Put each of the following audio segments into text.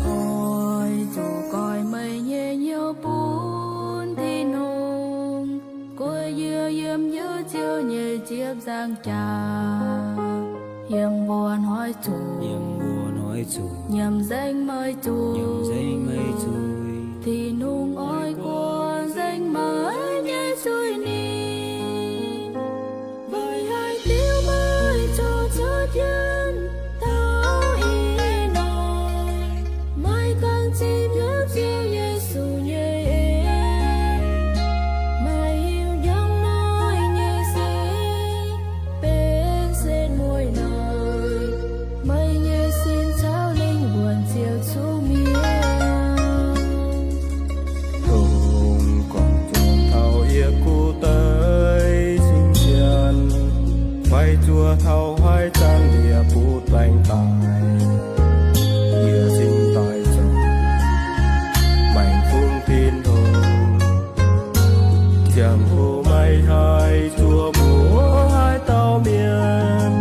Oix zuqc goiv meih nyei hnyouv bun Tin-Hungh, guei yie yiem Ziouv nyei ziepc nzaangc jaax, yiem mbuo hnoi zuqc, yiem mbuo hnoi zuqc, nyiemc nzengc meih zuiz, nyiemc nzengc meih zuiz. Tin-Hungh oix guangc nzengc meih nyei zuiz-nipc, weic haih diuv meih zoux cuotv jienv taux ih nor. Meih ganh zipv hnyouv Ziouv Yesu nyei en, meih hiuv njang hnoi nyei sin benx setv mueiz noic. Meih nyei sin caux lingh wuonh ziouc zuqc mietc. Dongh gorngv zuoqc taux yie kuv deix cing-jien, fai zuoqc taux haaix zanc yie butv baengc daaih, yie cingx daaih zoux maengx fungx Tin-Hungh. Ziangh hoc meih haih zuoqc mbuox haaix dauh mienh,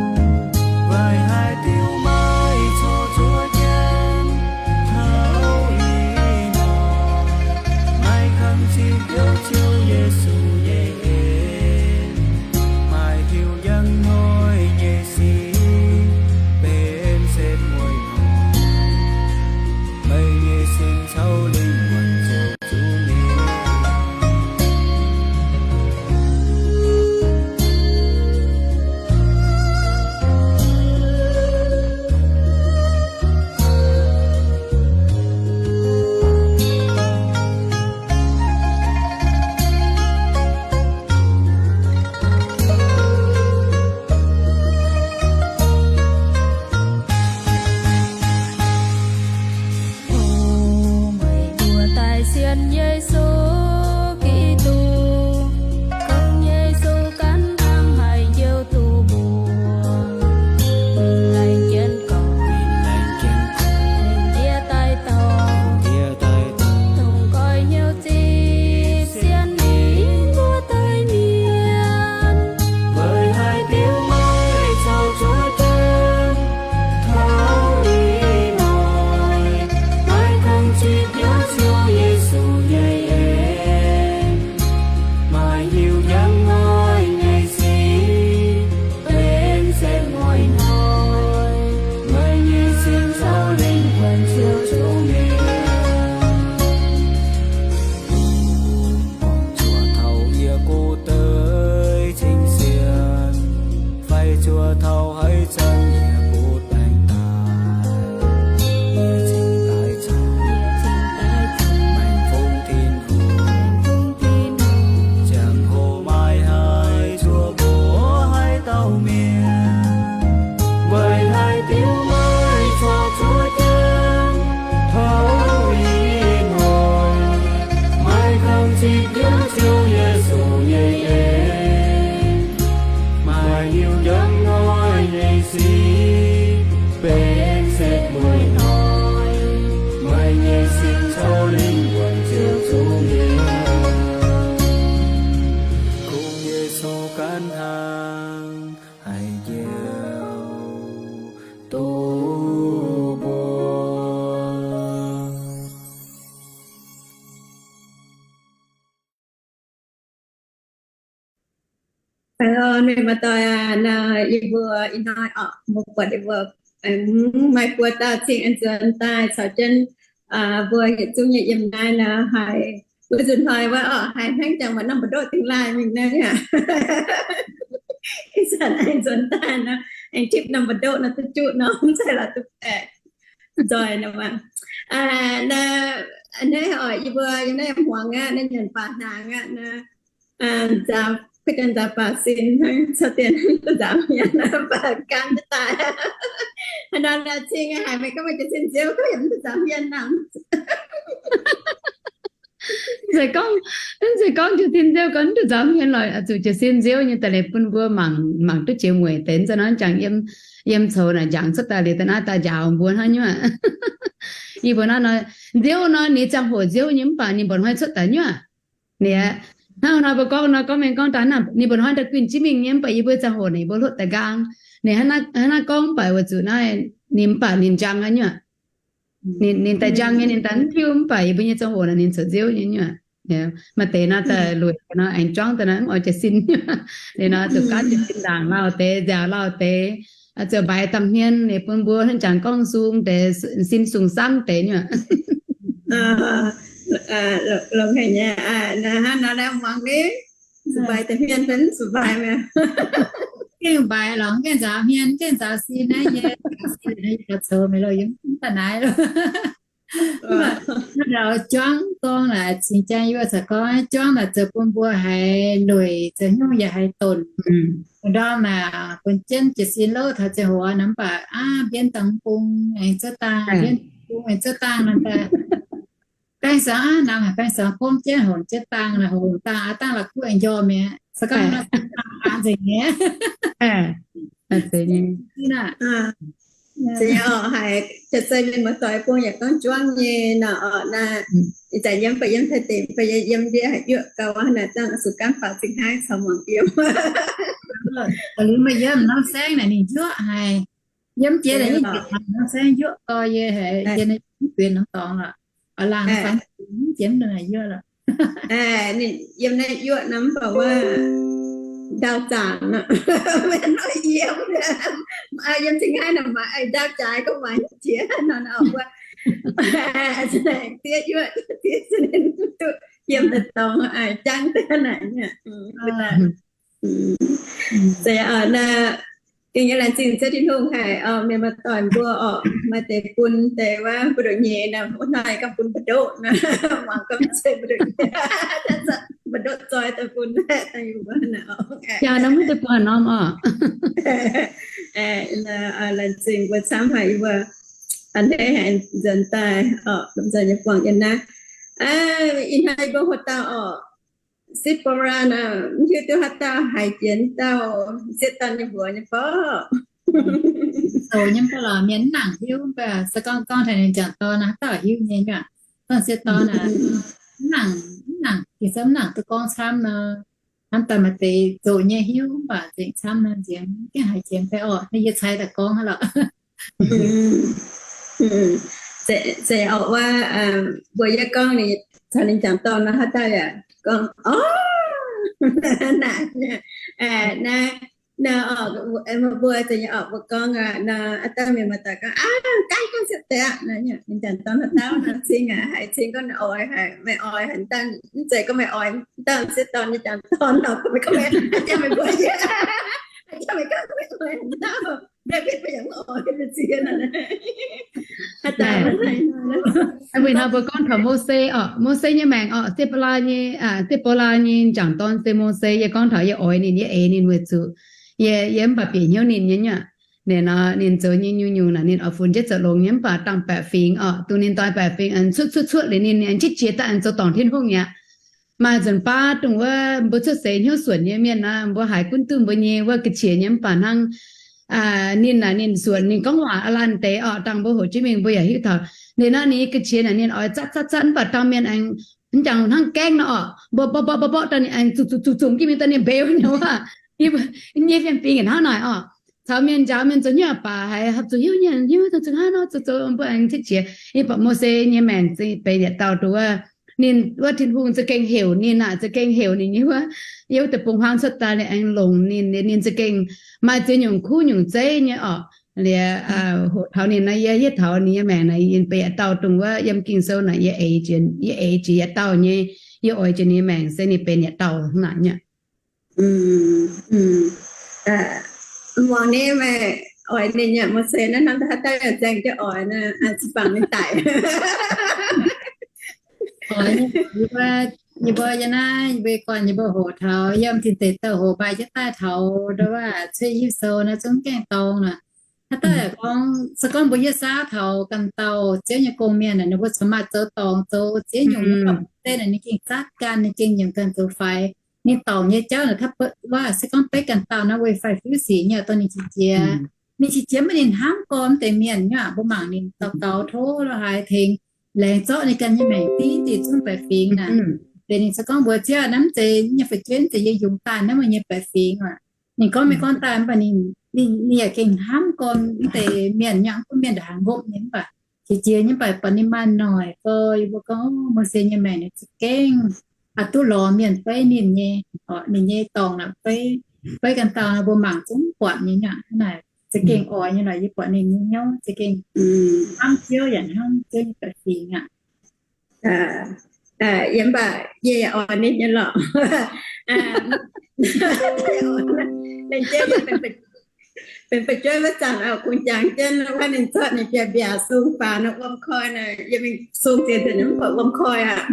weic haih diuv meih zoux cuotv jienv taux ih nor. Meih ganh zipv hnyouv Ziouv Yesu nyei en, maaih hiuv njang hnoi nyei sin. gan hnaangx haiz njoux doz mbuo. Mienh muoz-doic aac, yie mbuo ih hnoi oc, mbuo buatc yie mbuo maaih buo dauh cing aengx nzuonx daaih caux jienv mbuo yietc zungv nyei yiem naaiv nor, haiz mbuo nzunc hnoi wuov oc, haiz hnangv jangx maaih norm mbu'ndoqv dingh laaih mingh naaiv aqv. Ih zanc aengx nzuonx daaih nor, aengx tipv norm mbu'ndoqv nor duqv juqv nor, mv zeiz lorz duqv baeqc nzoih nor maah. Naaiv oc, yie mbuo yiem naaiv hmuangx aqv, naaiv nyanc baac hnaangx aqv nor, nzaaux, kuv janx nzaaux baac sin hnangv, caux dienh duqv nzaaux hmien baac gan jienv daaih. Haaix nor cing haiz meih gorngv meih jiez sin nziouv gorngv yaac mv duqv nzaaux hmien nangc. Mv zeiz gorngv, mv zeiz gorngv jiez sin nziouv gorngv mv duqv nzaaux hmien lorqc, zuqc jiez sin nziouv nyei daaih liuz bun mbuo mangc, mangc duqv jiex mueic deix. Mv zeiz nor jangx yiem, yiem coux naaic njangx cuotv daaih liuz da'naaiv daaih njaaux mbuo hnangv nyuoqc. Yie mbuo naaiv nor, nziouv nor ninh ziangh hoc nziouv nyei mv baac ninh mba'hnoi cuotv daaih nyuoqc. Ninh hnangv nor mbuo gorngv nor, gorngv mengh gorngv daaih, ninh mba'hnoi daaih guinh jienv mingh nyei mv baac yie mbuo ziangh hoc naaic yie mbuo hluotv daaih nqaang. Ninh hnangv naaiv gorngv mv baac weic zuqc naaiv ninh mv baac ninh njang aqv nyuoqc. Ninh daaih njang nyei, ninh daaih mv tiuv mv baac yie mbuo nyei ziangh hoc naaic ninh ziouc nziouv nyei nyuoqc. Maaih deix nor daaih lueic nor aengx juangv daaih nor mv oix jiez sin nyuoqc. Liuz nor zuqc gaanv jiez sin ndaangc lauh deix, nziaaux lauh deix, ziouc mbaix daaih hmien liuz bun mbuo hnangv jangx gorngv sung deix, sin sung samv deix nyuoqc. Longx haic nyei, hnangv nor muangx ni, zuqc mbaix daaih hmien fai mv zuqc mbaix mi'aqv. Gengh mbaix lorqc, gengh nzaaux hmien, gengh nzaaux sin naaiv nyei, nzaaux sin naaiv yie gauh coux meih loh, yie mv daaih naaiv loh. Mv baac juangv gorngv naaic, cingx jaang yie caux gorngv juangv naaic zoux bun mbuo haiz lueic, zoux hnyouv yaac haiz donc. Ndorm naaic bun jienv jiez sin lov taux ziangh hoc nor mv baac aav, mbienv dangh bung aengx zuov dangh, mbienv bung aengx zuov dangh nor daaih. Baeng sangx aav, namx haic baeng sangx gomv jienv hongx jienv dangh, hongx dangh aav dangh la'kuqv aengx njormh mi'aqv. Se gorngv nor, nzengc nyei. Zeiz oc, haiz jaax-zei mienh muoz-doic bung yaac gorngv juangv nyei nor oc. Naaiv ih zanc yiem fai yiem Taiv deic fai yiem ndiev haic yuoqv gau aqv, naaic dangh zuqc gaanv faaux zingh hnangv caux muangx yiem. Liuz meih yiem norm saengv naaic ninh yuoqv haic. Yiem jiex naaic yie jiex norm saengv yuoqv gau yie haiz jiex naaiv mv guenx norm dorngx lorqc. Oix laangh fai mv jiex mv nor naaic yuoqv lorqc. Ninh yiem naaiv yuoqv nor mv baac wuov ndau zaangc nor, maiv nor yiem. Yiem zingh hnangv naaic maaih ndau jaaix gorngv maaih jiex nor, wuov diev yuoqv diev duqv yiem daaih dorngx jangv daaih naaic. Zeiz oc, naaiv gengh nyei laengz zingh Ziouv Tin-Hungh haic oc, mienh muoz-doic mbuo oc, maaih deix bun deix wuov mbu'ndongx nyei nor, wuov hnoi ganh bun mbu'ndoqv nor, muangx gorngv zeiz mbu'ndongx nyei, mbu'ndoqv zoi daaih bun daaih yie mbuo nor. Jaa, nor mv deix bun norm oc. Laengz zingh mbuo camv haic yie mbuo a'hneiv haic nzuonx daaih oc, lomh nzoih nyei buangh yiem naaiv. Ih hnoi yie mbuo hoc dauh oc, Sipv Bo Laa nor, mv hiuv duqv haaix dauh haiz jiex dauh sieqv dorn nyei mbuox nyei fai? Zoux nyei mv baac lorqc mienh mv nangc hiuv, mv baac se gorngv gorngv taux ninh jangc dorn nor, haaix dauh hiuv nyei nyuoqc. Gorngv sieqv dorn aac, mv nangc, mv nangc, gengh se mv nangc duqv gorngv camv nor. Hnamv daaih maaih deix zoqc nyei hiuv mv baac nzengc camv nor nziex, mv gaengh haiz jiex fai orqc, naaiv yie cai daaih gorngv hnangv lorqc. Zeiz oc, wuov mbuo yie gorngv ninh caux ninh jangc dorn nor, haaix dauh yaac gorngv, orv, naaic, naaiv, naaiv, mbuo zeiz nyei oc, mbuo gorngv nor, aav dauh mienh muoz-doic gorngv, aav, gaanv gaanv siepv deix aqv. Ninh jangc dorn haaix dauh nor, cing aac, haiz cing gorngv ninh oix haic, meih oix haaix dauh, mv zeiz gorngv meih oix dauh sieqv dorn nyei jangc dorn nor, meih gorngv meih, aa, meih mbuo yie, aa, meih gorngv meih oix haaix dauh, mv baac yie mv oix ziex nor. Weic nor mbuo gorngv taux Mose oc, Mose nyei maengc oc, Sipv Bo Laa nyei, Sipv Bo Laa nyei jangc dorn se Mose. Yie gorngv taux yie oix ninh, yie eix ninh weic zuqc yie, yie mv baac bieqc hnyouv ninh nyei nyuoqc. Ninh nor ninh zoux nyei nyungc-nyungc naaic ninh oix funx jienv zoux longx nyei mv baac dangh baeqc fingx oc, dongh ninh doix baeqc fingx aengx cuotv cuotv cuotv liuz ninh aengx jitv jiex daaih aengx zoux dorngc Tin-Hungh mi'aqv. Maaih nzunc baav dongh wuov mbuo cuotv seix hnyouv suonc nyei mienh nor, mbuo haiz gunv duqv mbuo nyei wuov ga'qiex nyei mv baac hnangv ninh naaic ninh suonc ninh gorngv waac aav laanh deix oc, dangh mbuo hoqc jienv mingh mbuo yaac hiuv taux ninh nor ninh ga'qiex naaic ninh oix zatv zatv zatv mv baac dangh mienh aengx mv jangx hnangv gaengh nor oc, mborqv mborqv mborqv mborqv daaih ninh aengx zuqc zuqc zuqc zuqc zuqc jienv mingh daaih ninh mbeux nyei waac. Nyei fiem-fingx yietc hnangv naaic orqc. Caux mienh njaaux mienh zoux nyungc baac haiz hopv zuqc hiuv nyei, hiuv zuqc hnangv nor zoux zoux mbuo aengx cieqv qiex. Yie buatc Mose nyei maengc zingh benx yietc dauh duqv wuov, ninh wuov Tin-Hungh za'gengh heuc ninh aqv, za'gengh heuc ninh nyei wuov, yiem wuov deic-bung-huaang cuotv daaih liuz aengx longc ninh, ninh za'gengh maaih ziex nyungc kuv nyungc zeiv nyei orqc. Liuz hoqc taux ninh naaiv, yie hiuv taux ninh nyei maengc naaic benx yietc dauh dongh wuov yiem Ging-Sou naaic yie eix jiex, yie eix jiex yietc dauh nyei, yie oix jiex ninh nyei maengc se ninh benx yietc dauh hnangv naaic nyei. Muangx nyei meih oix ninh nyei Mose naaiv hnamv haaix dauh yaac zaeng jienv oix naaiv, zinh bangc ninh daic. Yie mbuo, yie mbuo yiem naaiv, yie mbuo guanh yie mbuo hoqc taux yiem tin deic douh hoqc maaih jienv daaih taux ndo wuov Cuotv Yev Sou naaiv zungv gaengh dorng nor. Haaix dauh yaac gorngv, se gorngv mbuo hietv saauv taux ganh dauh Ziouv nyei gong-mienh naaic, ninh mbuo corc maaih zoux dorngc zoux ziex nyungc nyei dorngc se naaic ninh gengh zatv ganh, ninh gengh nyiemc ganh zoux faix. Ninh dorngc nyei jauv naaic, wuov se gorngv beiv ganh dauh naaiv weic faix-fiuv sic nyei dorh ninh qiex jiez. Ninh qiex jiez maiv ninh hnamv gorn deix mienh nyei aqv. Mbuo mangc ninh daux gaux tov lo haaix tengx laengz zorqv ninh ganh nyei maengc div diuc zungv baeqc fingx naaic. Deix ninh se gorngv mbuox Ziouv, naaiv mv zeiz nyei fu'jueiv, mv zeiz yie yungz daaih, naaiv meih nyei baeqc fingx aqv. Ninh gorngv mingh gorngv daaih mv baac ninh, ninh yaac gengh hnamv gorn mv deix mienh nyei, mv baac mienh ndongc haaix ngopv nyei mv baac qiex jiez nyei, mv baac buatc ninh maaih noic go, yie mbuo gorngv Mose nyei maengc ninh za'gengh aqc duqv lorz mienh beiv ninh nyei, ninh nyei dorngc naaic beiv, beiv ganh dauh mbuo mangc zungv buatc nyei aqv. Hnangv naaic za'gengh oix nyei lorqc. Yie buatc ninh nyei hnyouv za'gengh hnamv Ziouv yaac hnamv Ziouv nyei baeqc fingx aqv. Yie mv baac yie yaac oix ninh nyei lorqc. Benx fu'jueiv wuov zanc kungx jangx jienv wuov ninh zorqv ninh biaav-mbiaac sung faaux nor wuom koiv naaic, yie mingh sung ziex nzunc mv buatc wuom koiv aqv.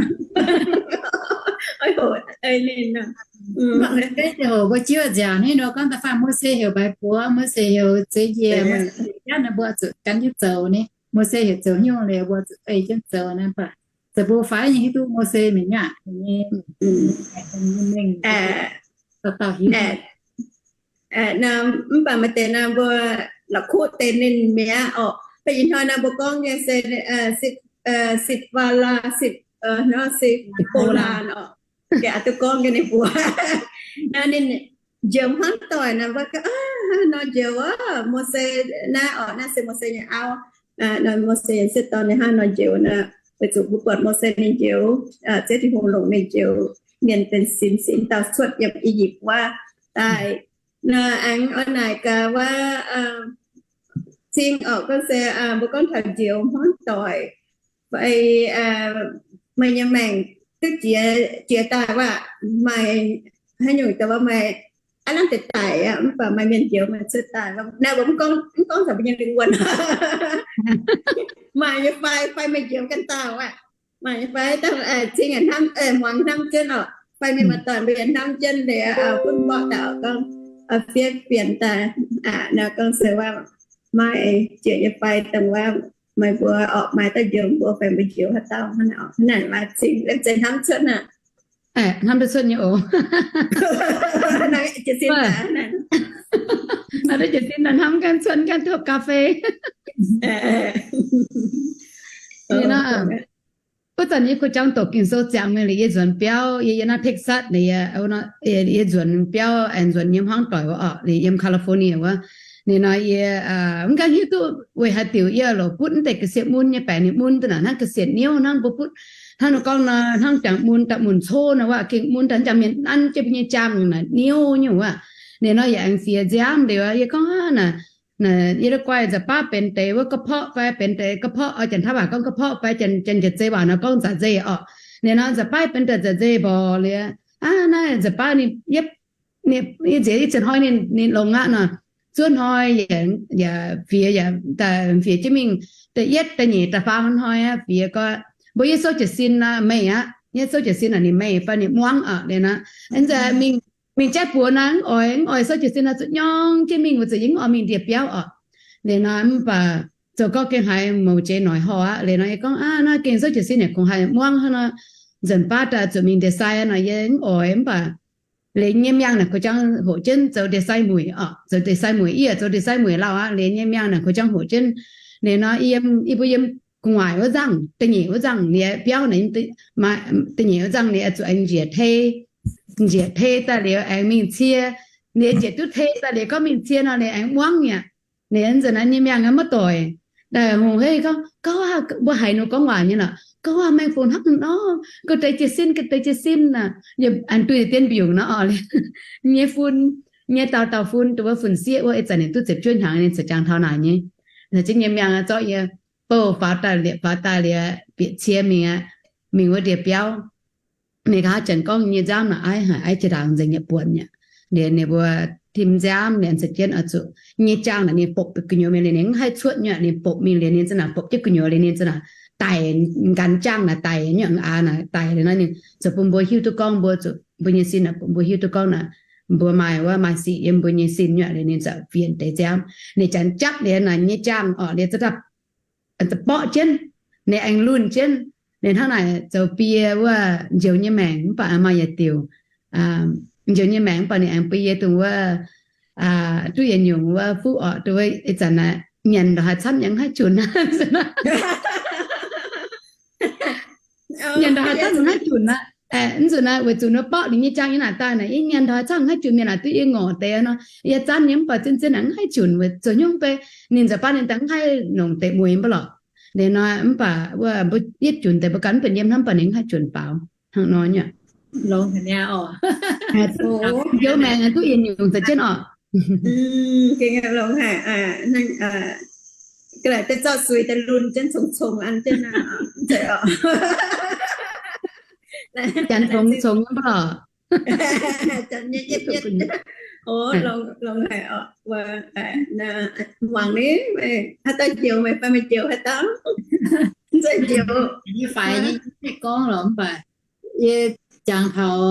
Oix hoqc ninh nor. Mv baac mv baac mbuo jiuv nziaauc nyei nor gorngv da'faanh Mose heuc mbaix buoz, Mose heuc zeix njiec, Mose heuc jatv naaic, mbuo zuqc gan jienv zoux nyei. Mose heuc zoux nyungc liuz mbuo zuqc ei jienv zoux naaiv baac zoux mbuo faix nyei hiuv duqv Mose mingh aqv nyei. Dauh dauh hiuv. Mv baac maaih deix nor mbuo la'kuqv deix ninh mi'aqv orqc. Baac ih hnoi nor mbuo gorngv nyei se Sipv, Sipv Vaalaa, Sipv, nor Sipv Boo Laa orqc. Aqc duqv gorngv nyei ninh mbuo. Naaiv ninh njoux hnangv doic naaic, mbuo gorngv, Hnangv nor njoux wuov Mose naaiv orqc, naaiv se Mose nyei auv. Nor Mose nyei sieqv dorn ninh hnangv nor njoux naaic, weic zuqc mbuo buatc Mose ninh njoux Ziouv Tin-Hungh longc ninh njoux mienh benx sin, sin dauh cuotv yiem I^yipv wuov daaih. Nor aengx oix naaic gaax wuov Cing orqc, gorngv se mbuo gorngv taux njoux hmuangv doic, fai meih nyei maengc duqv jiex, jiex daaih wuov, maaih haaix nyungc daaih wuov, maaih aav lamh deix daic aqv, mv baac maaih mienh njoux meih cuotv daaih. Naaiv mbuo mv gorngv, mv gorngv taux mbuo nyei lingh wuonh. Maaih nyei fai, fai meih njoux ganh dauh aqv. Maaih nyei fai dangh Cing hnamv, muangx hnamv jienv orqc, fai mienh muoz-doic mbuo yaac hnamv jienv liuz, bun mborqv daaih orqc, gorngv fiev fienx daaih, nor gorngv se wuov maaih jiex nyei fai dongh wuov meih mbuo orqc, maaih dauh njoux mbuo fai mbuo njoux haaix dauh hnangv naaic orqc. Hnangv naaic maaih Cing liemh zeih hnamv cuotv aqv. Hnamv duqv cuotv nyei oc. Hnamv duqv jiez sin naaic, hnamv ganh cuotv ganh duqv ga'fei. Wuov zanc yie kuh jangx doqc Ging-Sou ziangx mingh liuz yie nzuonx biauv, yie yiem naaiv Texas naaic, yie nzuonx biauv aengx nzuonx nyei hmuangv doic wuov orqc, liuz yiem California wuov. Ninh nor yie mv gaengh hiuv duqv weic haaix diuc yie lorz butv mv deix ga'sie mun nyei baengc, ninh mun daaih naaic hnangv ga'sie niouv hnangv mbuo butv, hnangv nor gorngv nor hnangv jangx mun daaih mun cov nor wuov, gengh mun daaih jangx mienh nanv jienv mbuo nyei jaang naaic niouv nyungc wuov. Ninh nor yaac aengx fiex nziaamv liuz, yie gorngv aav naaic, yie la'guaih nza'baav benx deix wuov ga'porqv fai benx deix ga'porqv, janx-taiv waac gorngv ga'porqv fai janx-jiex zei waac nor gorngv nza'nzeic orqc. Ninh nor nza'baav benx deix nza'nzeic mborqc liuz, aav naaiv nza'baav ninh, yie nziex ih zanc hnoi ninh longx aqv nor, zuov hnoi yaac fiex, yaac daaih fiex jienv mingh. Da'yietv, da'nyeic, da'faam hnoi aqv fiex gorngv, mbuo yie souv jiez sin nor meih aqv, yie souv jiez sin naaic ninh meih fai ninh muangv aqv liuz nor, mingh, mingh jaiv buoz naaic mv oix, mv oix souv jiez sin nor zuqc nyorng jienv mingh, weic zuqc yie mv oix mingh ndie-biauv orqc. Liuz nor mv baac zoux gorngv gengh haiz mouz jiex noic horh aqv. Liuz nor yie gorngv aav naaiv gengh souv jiez sin yaac kungx haih muangv hnangv nor, nzunc baav daaih zuqc mingh ndie-sai nor yie mv oix mv baac liuz nyei miangh naaic kuh jangx hoqc jienv zoux ndie-sai mueic orqc, zoux ndie-sai mueic, yie yaac zoux ndie-sai mueic lauh aqv. Liuz nyei miangh naaic kuh jangx hoqc jienv. Liuz nor yie mbuo yiem gu'nguaaic wuov nzangv, da'nyeic wuov nzangv liuz biauv naaic, da'nyeic wuov nzangv liuz zuqc aengx njiec tei, njiec tei daaih liuz aengx mingh cie Ninh ziouc duqv tei daaih liuz gorngv mingh cie nor, ninh aengx muangv mi'aqv. Ninh nzunc naaiv nyei miangh maiv doic. Hungh hei gorngv, gauv aac, mbuo haiz ninh gorngv waac nyei lorqc, gauv aac, mengh fungc hnangv nor, ga'deix jiez sin, ga'deix jiez sin aac. Aengx duih deix dien mbiungc nor oc, nyei fun, nyei dauh dauh fun, dongh wuov fun-sieqv wuov, ih zanc ninh duqv ziepc juov hnyangx, ninh ziouc jangx taux naaic nyei. Naaiv jienv nyei miangh zorqv yie bouh faaux daaih liepc, faaux daaih liepc, bieqc cie mingh aqv, mingh wuov ndie-biauv. Ninh nqa'haav janx gorngv nyei nziaamv naaic aiv haic, aiv jiex ndaangc nzengc, nyei buonc mi'aqv. Liuz ninh mbuo tim nziaamv liuz se jienv oix zuqc nyei jaang naaic ninh bopc gu'nyuoz mingh liuz ninh mv haih cuotv nyei, ninh bopc mingh liuz ninh za'naaic bopc jienv gu'nyuoz liuz ninh za'naaic daic, nqanx jaang naaic daic nyei, aa naaic daic liuz nor ninh ziouc bun mbuo hiuv duqv gorngv mbuo zuqc mbuo nyei sin naaic, bun mbuo hiuv duqv gorngv naaic mbuo maaih wuov maaih sic yiem mbuo nyei sin nyei liuz ninh ziouc fienx deix nziaamv. Ninh janx japv liuz naaic nyei jaang orqc liuz za'gapv borqv jienv, ninh aengx lunh jienv. Ninh hnangv naaic zoux bun yie wuov njoux nyei maengc mv baac maaih yietc diuc, njoux nyei maengc mv baac ninh aengx bun yie dongh wuov duqv yietc nyungc wuov fuqv orqc, dongh wuov ih zanc naaic nyanc ndongc haaix camv yaac mv haih junc. Nyanc ndongc haaix camv mv haih junc aqv. Mv nzunc naaic weic zuqc ninh borqv ninh nyei jaang nyei naaic daaih naaic, yie nyanc ndongc haaix camv mv haih junc, mienh naaic duqv yie ngorc deix nor, yie zanv nyei mv baac zien zien naaic mv haih junc, weic zuqc nyungc bei ninh nza'baav ninh daaih mv haih longc deix mueiz mv baac lorqc. Liuz nor mv baac wuov mbuo yietv junc deix mbuo ganh mv benx yiem hnamv, mv baac ninh mv haih junc faaux hnangv nor nyei. Njoux maengc duqv yietc nyungc za'gengh orqc. Longx haic, zorqv suix daaih lunh jienv congx-congx an jienv, janx congx-congx mv baac lorqc. Longx haic orqc, muangx ni, haaix dauh njoux meih fai meih njoux haaix dauh? Mv zeiz njoux. Yie faix nyei, yie mv haih gorngv lorqc, mv baac yie jangx taux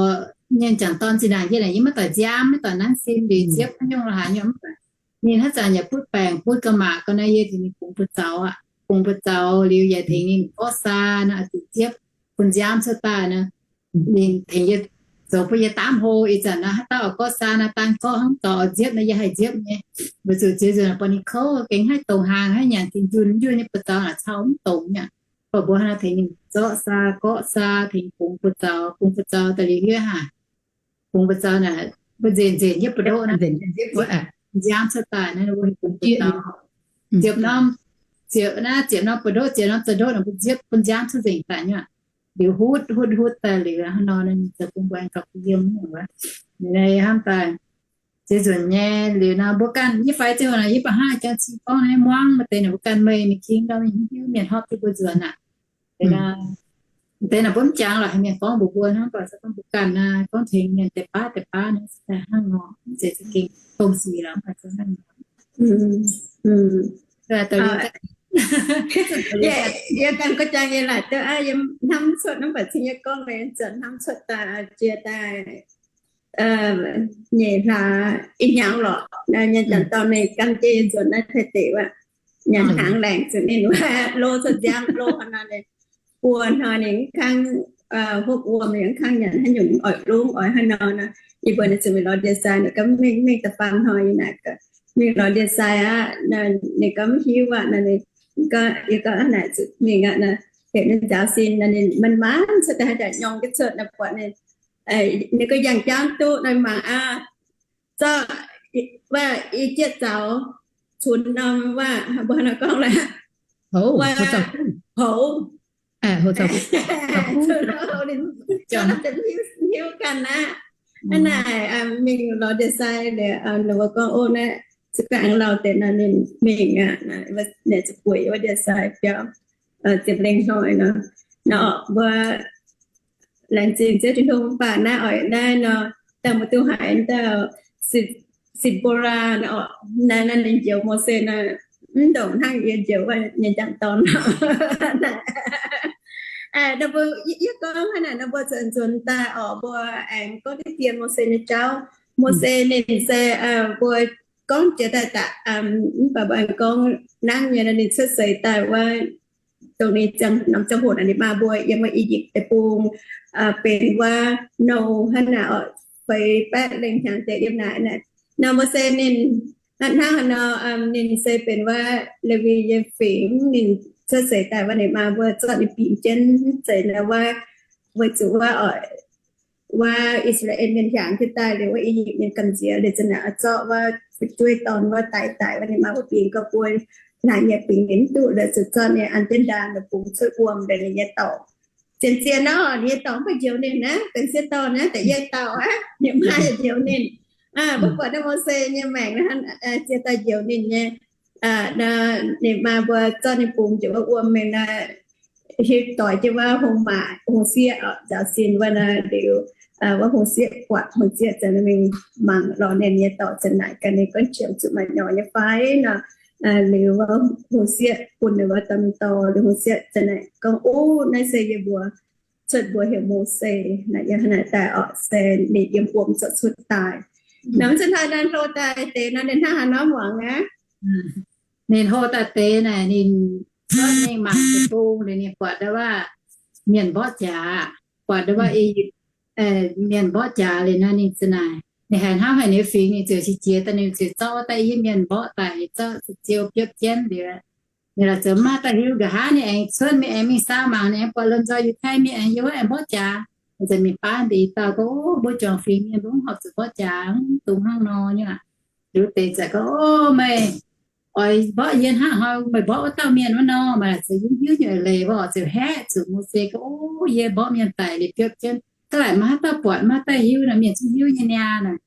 mienh jangc dorn zinh ndaangc yie naaic, yie maiv doic nziaamv, maiv doic nanv sin, liuz ziepv haaix nyungc la'haaix nyungc mv baac ninh haaix zanc yaac butv baengc butv ga'maah ga'naaiv, yie tengx ninh bungx buoz-zaux aqv. Bungx buoz-zaux liuz yaac tengx ninh gorqv saa naaiv, ziepv bun nziaamv cuotv daaih naaiv. Ninh tengx yie zoux bun yie daamv hlo. Ih zanc naaiv haaix dauh gorqv saa naaiv, daan gorqv hnangv dorh nziepv naaiv, yie haih nziepv nyei. Weic zuqc ziex nzunc buatc ninh kouv, gengh haih dongh hnaangx, haih nyanc zinh njunh njunh nyei buoz-zaux naaic cau mv dongz nyei. Baac mbuo hnangv naaiv tengx ninh zorqv saa, gorqv saa, tengx bungx buoz-zaux, bungx buoz-zaux daaih liuz yie haic. Bungx buoz-zaux naaic, mbuo nzenc nzenc nyei buoz-ndoqv naaiv, nziaamv cuotv daaih naaiv, mbuo bungx buoz-zaux. Ziepc norm, ziepc naaiv, ziepc norm buoz-ndoqv, ziepc norm za'ndoqv naaic, mbuo nziepv bun nziaamv cuotv nzengc daaih nyei. Liuz hutv hutv hutv daaih liuz hnangv nor, ninh ziouc bun mbuo aengx gauh yiem wuov. Ninh hnamv daaih ziex nzunc nyei liuz nor, mbuo ganh yie faix ziangh hoc naaic, yie baac hnangv jang cing gorngv naaiv muangv maaih deix naaic, mbuo ganh meih mingh king ndau mingh hiuv mienh hopv jienv mbuo nzuonx aqv. Deix naaic mbuo mv jangx lorqc, haaix mienh gorngv mbuox mbuo hnangv, mv baac se gorngv mbuo ganh naaiv gorngv tengx mienh deix baav deix baav naaiv se hnangv nor, mv zeiz za'gengh dongh sic lorqc, mv baac se hnangv nor. Yie ganh gorngv jangx yie laaic duqv, yie hnamv cuotv mv baac cing yie gorngv meih nzuonx hnamv cuotv daaih jiex daaih nyeic hlaax ih hnyangx lorqc, nyei janx-dorn ninh gan jienv yie nzuonx naaiv Taiv deic wuov, nyanc hnaangx laengz zuqc ninh wuov, lo cuotv nziaamv lo hnangv nor. Buo hnoi ninh mv kangv, hopv wuom ninh mv kangh nyanc haaix nyungc, oix lungv oix haaix nor nor, yie mbuo ninh ziouc mingh lorz ndie-sai, ninh gorngv mingh, mingh da'faam hnoi naaic, mingh lorz ndie-sai aqv. Ninh gorngv mv hiuv aqv nor, ninh gorngv, yie gorngv naaic zuqc mingh aqv nor, heuc ninh nzaaux sin nor, ninh manc-manc cuotv daaih haaix zanc nyongc jienv cuotv nor buatc ninh, ninh gorngv yangh jangv duqv nor mangc aqv. Zorqv wuov i jieqv zaux cunx norm wuov, mbuo hnangv nor gorngv lorqc, houx, houx, ninh hiuv ganh aqv. Hnangv naaic mingh lorz ndie-sai liuz, ninh mbuo gorngv, ov, naaiv za'gengh aengx lauh deix nor, ninh mingh aqv. Naaic zuqc bueix wuov ndie-sai biauv ziepc lengh hnoi nor, nor mbuo laengz zingh Ziouv Tin-Hungh mv baac naaiv oix naaiv nor, dangh mbuo duqv haiz dauh Sipc, Sipc^bo^laa nor, naaiv ninh njoux Mose nor, mv ndongc hnangv yie njoux wuov nyei njang-dorn. Nor mbuo, yie gorngv hnangv naaic nor mbuo zuqc nzuonx daaih orqc, mbuo aengx gorngv diqv dien Mose nyei jauv. Mose ninh se, mbuo gorngv jiex daaih daqc, mv baac mbuo aengx gorngv nangv nyei nor, ninh cuotv seix daaih wuov, dongh ninh ziangh norm ziangh hoc naaic ninh maa mbuo yiem wuov I^yipv Deic-Bung, benx wuov nou hnangv naaic orqc, feix baeqv lengh hnyangx deix yiem naaic. Nor mbuo se ninh, hnangv haaix nor, ninh se benx wuov Lewi nyei fingx, ninh cuotv seix daaih wuov ninh maa mbuo zorqv ninh bingx jienv mv zeiz nor wuov, weic zuqc wuov oix wuov I^saa^laa^en Mienh hiaangx jienv daaih liuz, wuov I^yipv Mienh gamh nziex liuz, za'naaic oix zorqv wuov fu'jueiv dorn wuov daix daic, wuov ninh maa wuov bingx gauh buo naaic nyei bingx ninh mv duqv, liuz zuqc zorqv ninh an jienv ndaangc bungx cuotv wuom liuz ninh nyei dorngx zien-zien nor, ninh nyei dorngx mv baac njoux ninh naaiv, benx sieqv dorn naaiv da'yietv dauh aqv, ninh maa njoux ninh. Mbuo buatc naaiv Mose nyei maengc naaiv, zien dauh njoux ninh nyei. Ninh maa mbuo zorqv ninh bungx njoux wuov wuom mingh naaiv, hiuv doix jienv wuov hungh maac hungh sieqv nzaaux sin wuov naaiv liuz, wuov hungh sieqv buatc, hungh sieqv ziouc mingh mangc lorz ninh nyei dorngx ziouc naaic gaax ninh gorngv, Qiemx zuqc maaih nyorx nyei fai nor? Liuz wuov hungh sieqv bun ninh wuov dorh mingh dorh, liuz hungh sieqv ziouc naaic gorngv, Ov, naaiv se yie mbuo, cuotv mbuox heuc Mose. Naaic yiem hnangv naaic daaih orqc, se ninh yiem wuom ziouc cuotv daaih. Naaic mv zeiz hnangv naaiv hlo daaih deix nor, ninh hnangv haaix nor muangx aqv. Ninh hlo daaih deix naaic, ninh zorqv mingh mangc deic-bung liuz, ninh buatc ndau wuov mienh mborqv jaax, buatc ndau wuov mienh mborqv jaax liuz nor, ninh ziouc naaic, ninh haiz hnamv haic ninh fingx, ninh ziouc qiex jiez daaih, ninh ziouc zorqv daaih i mienh mborqv daaih, zorqv ziouc biopv jienv liuz, ninh laaix ziouc maiv daaih hiuv nqa'haav ninh aengx cuotv mingh, aengx mingh saauv mangc, ninh aengx buatc lomh nzoih Yiutai mienh aengx yiem wuov aengx mborqv jaax. Ninh ziouc mingh baav deix dauh gorngv, Ov, mbuo juangc fingx mienh mbuo mv horpc zuqc mborqv jaax, mv dungx hnangv nor nyei aqv. Liuz deix ziouc gorngv, Ov, meih oix mborqv yie hnangv haaix, meih mborqv wuov dauh mienh wuov nor? Maaih laaix ziouc yungv hiuv nyei leiz wuov oc, ziouc haeqv zuqc Mose gorngv, Ov, yie mborqv mienh daic liuz biopv jienv, ga'naaiv maiv haaix dauh buatc, maiv haaix dauh hiuv nor, mienh zungv hiuv nyei niaa naaic.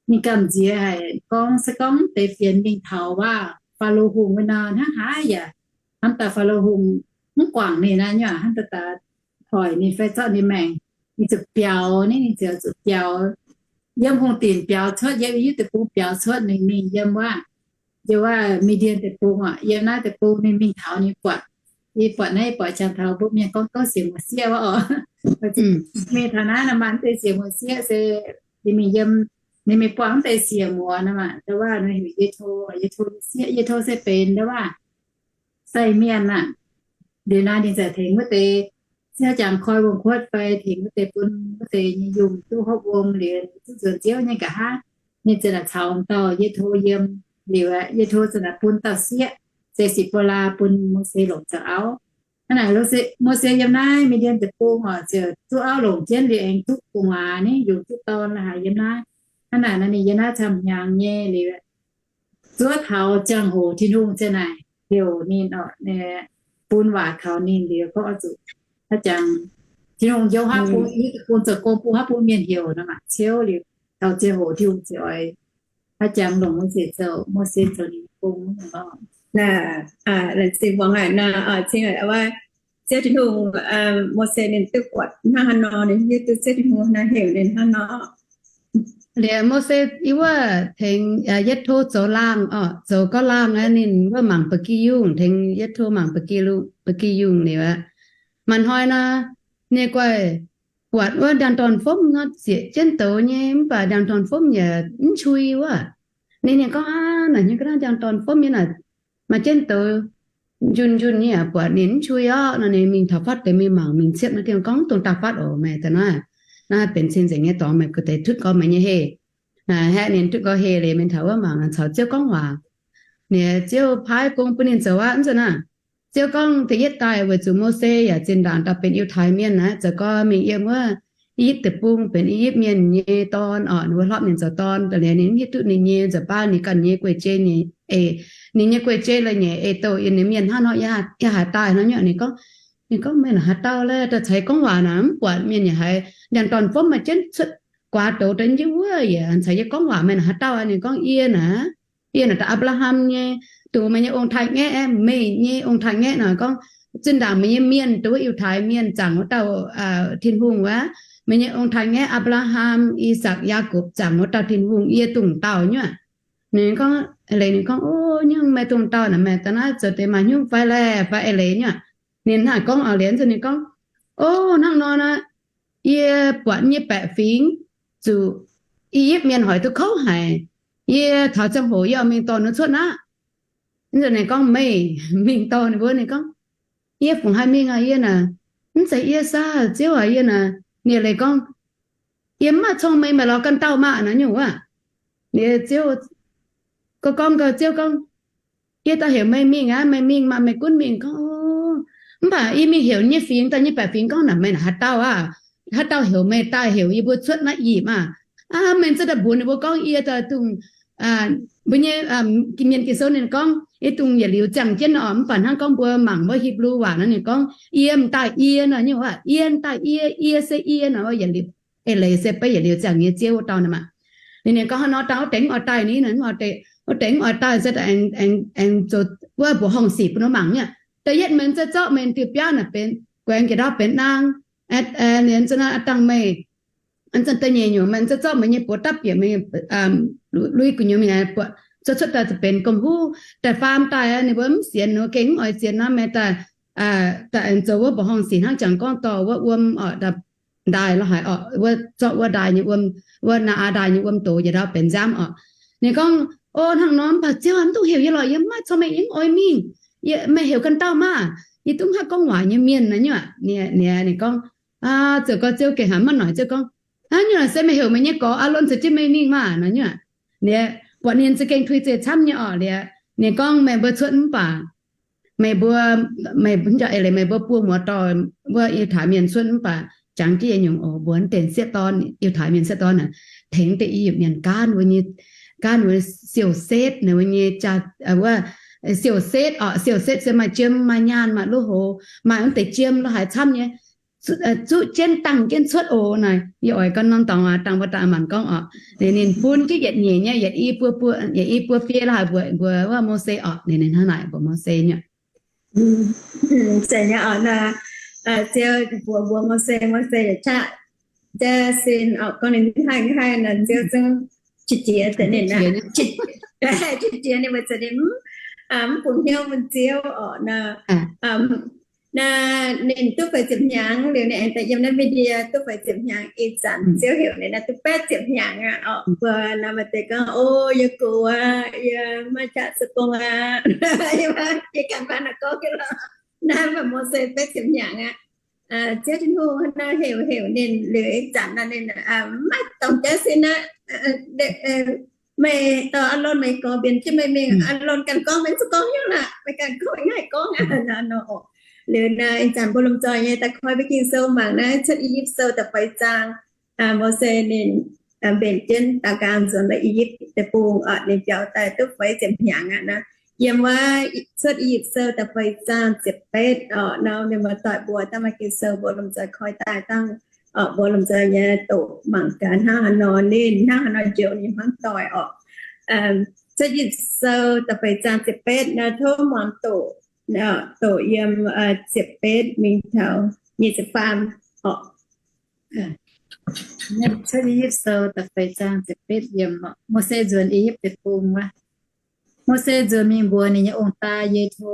Ninh gamh nziex haic, gorngv se gorngv deix fienx mingh taux wuov Faalo Hungh wuov nor, hnangv haaix yaac hnamv daaih Faalo Hungh mv guangc ninh naaiv nyungc, hnamv daaih hoic ninh fai zorqv ninh maengc. Ninh ziouc biaux, ninh ziouc zuqc biaux, yiem hungh dinc biaux cuotv, yiem I^yipv Deic-Bung biaux cuotv, ninh mingh yiem wuov, yiem wuov Mie^ndien Deic-Bung oc. Yiem naaiv deic-bung ninh mingh taux ninh buatc, yie buatc naaiv, yie buatc jangx taux mbuo mienh gorngv gouv siec muoz sieqv wuov oc. Mingh taux naaiv nor, maaih deix siec muoz sieqv se ninh mingh yiem, ninh mingh buangh deix siec muoz nor maah, ndau wuov heuc Yetho, Yetho nyei sieqv, Yetho se benx ndau wuov sai mienh aqv. Liuz naaiv ninh ziouc tengx wuov deix ziouv jangx koi wuom-kuotv fai tengx wuov deix bun wuov deix nyei yungh duqv hopv wuom liuz, duqv nzuonx Ziouv nyei nqa'haav, ninh ziouc naaic caux dauh Yetho yiem. Liuz aeqv, Yetho ziouc naaic bun dauh sieqv se Sipc^bo^laa bun Mose longc zoux auv. Hnangv naaic, Mose yiem naaiv Mie^ndien Deic-Bung oc, ziouc duqv auv longc jienv liuz aengx duqv gu'nguaaz, ninh yungz duqv dorn la'haaix yiem naaiv. Hnangv naaic nor, ninh yiem naaiv camv-hnyangx nyei liuz, zuov taux ziangh hoc Tin-Hungh ziouc naaic heuc ninh oc, bun waac taux ninh liuz gorngv oix zuqc haaix jangx, Tin-Hungh njoux haav bung, bun zoux gong, bun haav bung mienh heuc nor maah, ciouv liuz taux ziangh hoc Tin-Hungh ziouc oix haaix jangx longc Mose zoux, Mose zoux ninh nyei gong nor. Laengz zingh muangx haic nor, cingx haic wuov Ziouv Tin-Hungh, Mose ninh duqv buatc hnangv haaix nor, ninh hiuv duqv Ziouv Tin-Hungh naaiv heuc ninh hnangv nor. Liuz Mose yiem wuov tengx Yetho zoux laangh oc, zoux gauv laangh aqv. Ninh wuov mangc ba'gi yungh, tengx Yetho mangc ba'gi lu, ba'gi yungh liuz aqv. Maaih hnoi nor, ninh guaih buatc wuov ndiangx-dorn-fomv nor zieqc jienv douz nyei, mv baac ndiangx-dorn-fomv yaac mv ncui wuov. Ninh, ninh gorngv, Aav, naaic nyei ga'naaiv ndiangx-dorn-fomv nyei naaic, maaih jienv douz njunh njunh nyei yaac buatc ninh mv ncui orqv. Nor ninh mingh taux fatv deix mingh mangc, mingh cietv nor, Tin-Hungh gorngv, Dongh daaih fatv oc, meih daaih naaiv, naaiv benx cing-nzengc nyei dorngx, meih gux deix tutv nqoi meih nyei heh. Naaic haeqv ninh tutv nqoi heh liuz, mingh taux wuov mangc, caux Ziouv gorngv waac. Ninh, Ziouv paaiv gong bun ninh zoux aqv. Mv zuqc naaiv, Ziouv gorngv, Da'yietv daaih weic zuqc Mose yaac zinh ndaangc dauh benx Yiutai Mienh naaiv, zoux gau mingh yiem wuov I^yipv Deic-Bung benx I^yipv Mienh nyei dorn orqc, ninh mbuo hlorpv ninh zoux dorn daaih liuz, ninh mv hiuv duqv ninh nyei, zoux baav ninh ganh nyei guei-jei nyei, eix, ninh nyei guei-jei la'nyeic eix douh yiem ninh mienh hnangv nor, yaac haaix daaih nor nyei. Ninh gorngv, ninh gorngv, Meih naaic haaix dauh laeh? Daaih caux yie gorngv waac naaic mv buatc mienh yaac haiz ndiangx-dorn-fomv maaih jienv cuotv guaax douz daaih jienv wuov, yaac caux yie gorngv waac, meih naaic haaix dauh? Ninh gorngv, Yie naaic, yie naaic dauh Apc^laa^ham nyei, dongh meih nyei ong-taaix-ngaeqv, meih nyei ong-taaix-ngaeqv naaic gorngv, zinh ndaangc meih nyei mienh, dongh wuov Yiutai Mienh zaangc wuov dauh Tin-Hungh wuov, meih nyei ong-taaix-ngaeqv Apc^laa^ham, I^sakc, Yaakopv zaangc wuov dauh Tin-Hungh, yie dongh dauh nyuoqv. Ninh gorngv, eix leiz ninh gorngv, O, nyungc meih dongh dauh naaic, meih daaih naaiv zoux deix maaih hnyouv fai laeh? Fai eix leiz nyuoqv. Ninh hnangv gorngv eix leiz nzunc ninh gorngv, O, hnangv nor naaic, yie buatc nyei baeqc fingx zuqc I^yipv Mienh hoic duqv kouv haic. Yie taux ziangh hoc yie oix mingh dorh ninh cuotv aqv. Nzunc ninh gorngv, Meih mingh dorh ninh mbuo? Ninh gorngv, Yie fungc haih mingh aqv? Yie naaic, mv zeiz yie saah, Ziouv aac, yie naaic. Ninh leiz gorngv, Yie mv maaih cong-mengh, meih lorz ganh dauh maah, naaiv nyungc wuov. Ninh Ziouv gorngv, gorngv gau, Ziouv gorngv, Yie daaih heuc meih mingh aqv. Meih mingh maah, meih gunv mingh. Gorngv, Mv baac yie mingh heuc nyei fingx, dauh nyei baeqc fingx gorngv, Naaic meih naaic haaix dauh aqv? haaix dauh heuc meih daaih heuc yie mbuo cuotv naaiv i yiemc maah. Aa, meih zuqc daaih mbuox ninh mbuo gorngv yie daaih dongh mbuo nyei mienh Ging-Sou ninh gorngv yie dongh yietc liuz ziangh jienv oc, mv baac hnangv gorngv mbuo mangc wuov Hipv^lu waac nor ninh gorngv yie m'daaih yie nor, nyungc waac yie m'daaih yie, yie se yie nor, yietc liuz eix leiz se beiv yietc liuz ziangh nyei Ziouv wuov dauh nor maah. Ninh, ninh gorngv hnangv nor dangh wuov deix mv oix daaih ni, wuov deix mv oix daaih se aengx zoux wuov mbuoqc horngh sic bun wuov mangc nyei. Da'yietv meih zuqc zorqv meih diuh biaav naaic benx guaengx jiex ndau benx naang, dangh meih zuqc da'nyeic nyungc meih zuqc zorqv meih nyei buoz dapv bieqc meih lui gu'nyuoz mingh, zuqc cuotv daaih zuqc benx gomh huv daaih faam daaih, ninh mbuo mv sienx, ninh mbuo gengh mv oix sienx nor meih daaih, daaih aengx zoux wuov mbuoqc horngh sic hnangv jangx gorngv dorh wuov wuom oc, ndaaih lorz haic oc, wuov zorqv wuov ndaaih nyei wuom, wuov naa^aa ndaaih nyei wuom dox njiec ndau benx nziaamv oc. Ninh gorngv, o, hnangv nor mv baac Ziouv, mv dungx heuc yie lorqc, yie mv maaih corc maengh yie mv oix mingh. Yie, meih heuc ganh dauh maah. Yie duqv mv haih gorngv waac nyei mienh naaiv nyungc. Ninh, ninh gorngv, zoux gau Ziouv gengh haiz maiv noic, Ziouv gorngv, hnangv nyungc se meih heuc meih nyei gorx Aalon caux jienv meih mingh maah, naaiv nyungc. Ninh buatc ninh za'gengh tuix zeiv camv nyei oc. Liuz ninh gorngv, meih mbuo cuotv mv baac meih mbuo, meih, meih mbuo buo muoz-doic wuov Yiutai mienh cuotv mv baac jangx jienv yietc nyungc oc, mbuo wuov deix sieqv dorn, Yiutai mienh sieqv dorn aah, tengx deix I^yipv mienh gaanv wuov nyei, gaanv wuov siou-setv ninh wuov nyei, wuov siou-setv oc, siou-setv se maaih jiem maaih nyaanh maaih luv hoz, maaih wuov deix jiem lorz haic camv nyei, zuqv jienv dangh jienv cuotv oc. Naaic yie oix gorngv norm dorngx dangh mbuo daaih mangc gorngv oc. Ninh, ninh bun jienv yietc nyeic nyei yietc i buo, buo, yietc i buo biei lorz haic mbuox, mbuox wuov Mose oc. Ninh, ninh hnangv naaic mbuox Mose nyei. Zeiz nyei oc. Naaiv Ziouv mbuox, mbuox Mose, Mose yaac qaqv jaav sin oc, gorngv ninh haih, haih nor Ziouv zungv qiex jiez deix ninh, qiex jiez ninh weic zuqc ninh mv bungx hnyouv bun Ziouv oc. Naaiv ninh duqv feix ziepc hnyangx liuz ninh aengx daaih yiem naaiv Mie^ndie duqv feix ziepc hnyangx. Ih zanc Ziouv heuc ninh naaiv duqv betv ziepc hnyangx aqv oc. Mbuo naaiv maaih deix gorngv, o, yie gox aqv, yie maiv qaqv se gong aqv, yie ganh baav naaic gorngv jienv lorqc. Naaiv maaih Mose betv ziepc hnyangx aqv. Ziouv Tin-Hungh naaiv heuc, heuc ninh liuz ih zanc naaiv ninh maiv dorngc jaav sin aqv. Meih dorh Aalon meih gorx mbienx jienv meih mingh. Aalon ganh gorngv, meih mv zuqc gorngv hnyouv aqv, meih ganh gorngv, meih haih gorngv aqv nor. Liuz naaiv ih zanc mbuo lomh nzoih nyei daaih koi mbuo Ging-Sou mangc naaiv Cuotv I^yipv Sou da'feix zaang. Mose ninh mbenc jienv daaux nqaang nzuonx la'I^yipv Deic-Bung oc, ninh biaux daaih duqv feix ziepc hnyangx aqv naaiv. Yiem wuov Cuotv I^yipv Sou da'feix zaang ziepc betv oc. Nor mienh muoz-doic mbuo daaih maaih Ging-Sou mbuo lomh nzoih koi daaih dangh oc, mbuo lomh nzoih nyei doqc mangc gaax hnangv haaix nor ninh, hnangv haaix nor njoux ninh hnangv doic oc. Cuotv I^yipv Sou da'feix zaang ziepc betv naaiv, tov muangx doqc, doqc yiem ziepc betv mingh taux nyic ziepc faam oc. Cuotv I^yipv Sou da'feix zaang ziepc betv yiem oc. Mose nzuonx I^yipv Deic-Bung wuov. Mose nzuonx mingh mbuox ninh nyei ong-daa Yetho,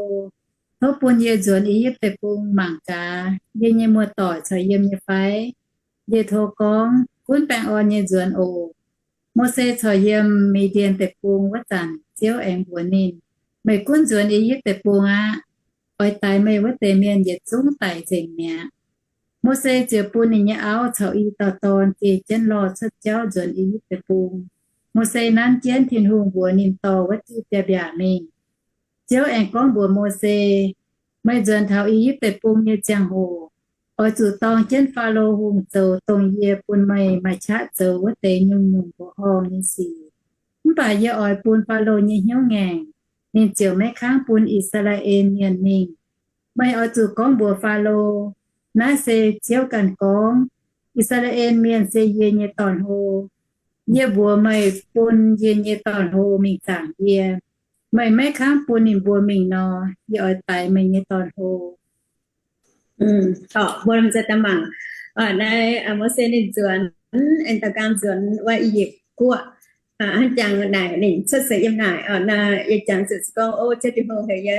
tov bun yie nzuonx I^yipv Deic-Bung mangc gaax yie nyei muoz-doic corc yiem nyei fai. Yetho gorngv, gunv baengh orn nyei nzuonx oc. Mose corc yiem Mi^ndien Deic-Bung wuov zanc, Ziouv aengx mbuox ninh, meih gunv nzuonx I^yipv Deic-Bung aqv. Oix daix meih wuov deix mienh yietc zungv daic nzengc mi'aqv. Mose ziouc bun ninh nyei auv caux i dauh dorn geh jienv lorh cuotv jauv nzuonx I^yipv Deic-Bung. Mose nanv jienv Tin-Hungh mbuox ninh dorh wuov diuh biaav-mbiaac mingh. Ziouv aengx gorngv mbuox Mose, meih nzuonx taux I^yipv Deic-Bung nyei ziangh hoc, oix zuqc dorng jienv Faalo Hungh zoux dongh yie bun meih maaih qaqv zoux wuov deix nyungc-nyungc mbuoqc horngh nyei sic. Mv baac yie oix bun Faalo nyei hnyouv ngaengc, ninh ziouc maiv kangv bun I^saa^laa^en Mienh mingh. Meih oix zuqc gorngv mbuox Faalo, naaiv se Ziouv ganh gorngv, I^saa^laa^en Mienh se yie nyei dorn-hlo. Yie mbuox meih bun yie nyei dorn-hlo mingh zaangc yie. Meih maiv kangv bun ninh mbuo mingh nor, yie oix daix meih nyei dorn-hlo. Mbuo lomh nzoih daaih mangc naaiv Mose ninh nzuonx, aengx daux nqaang nzuonx wuov I^yipv Guoqv, hnangv jangx naaic ninh cuotv seix yiem naaic. Naaiv yie jangx zuqc gorngv, o, Ziouv Tin-Hungh heuc yie,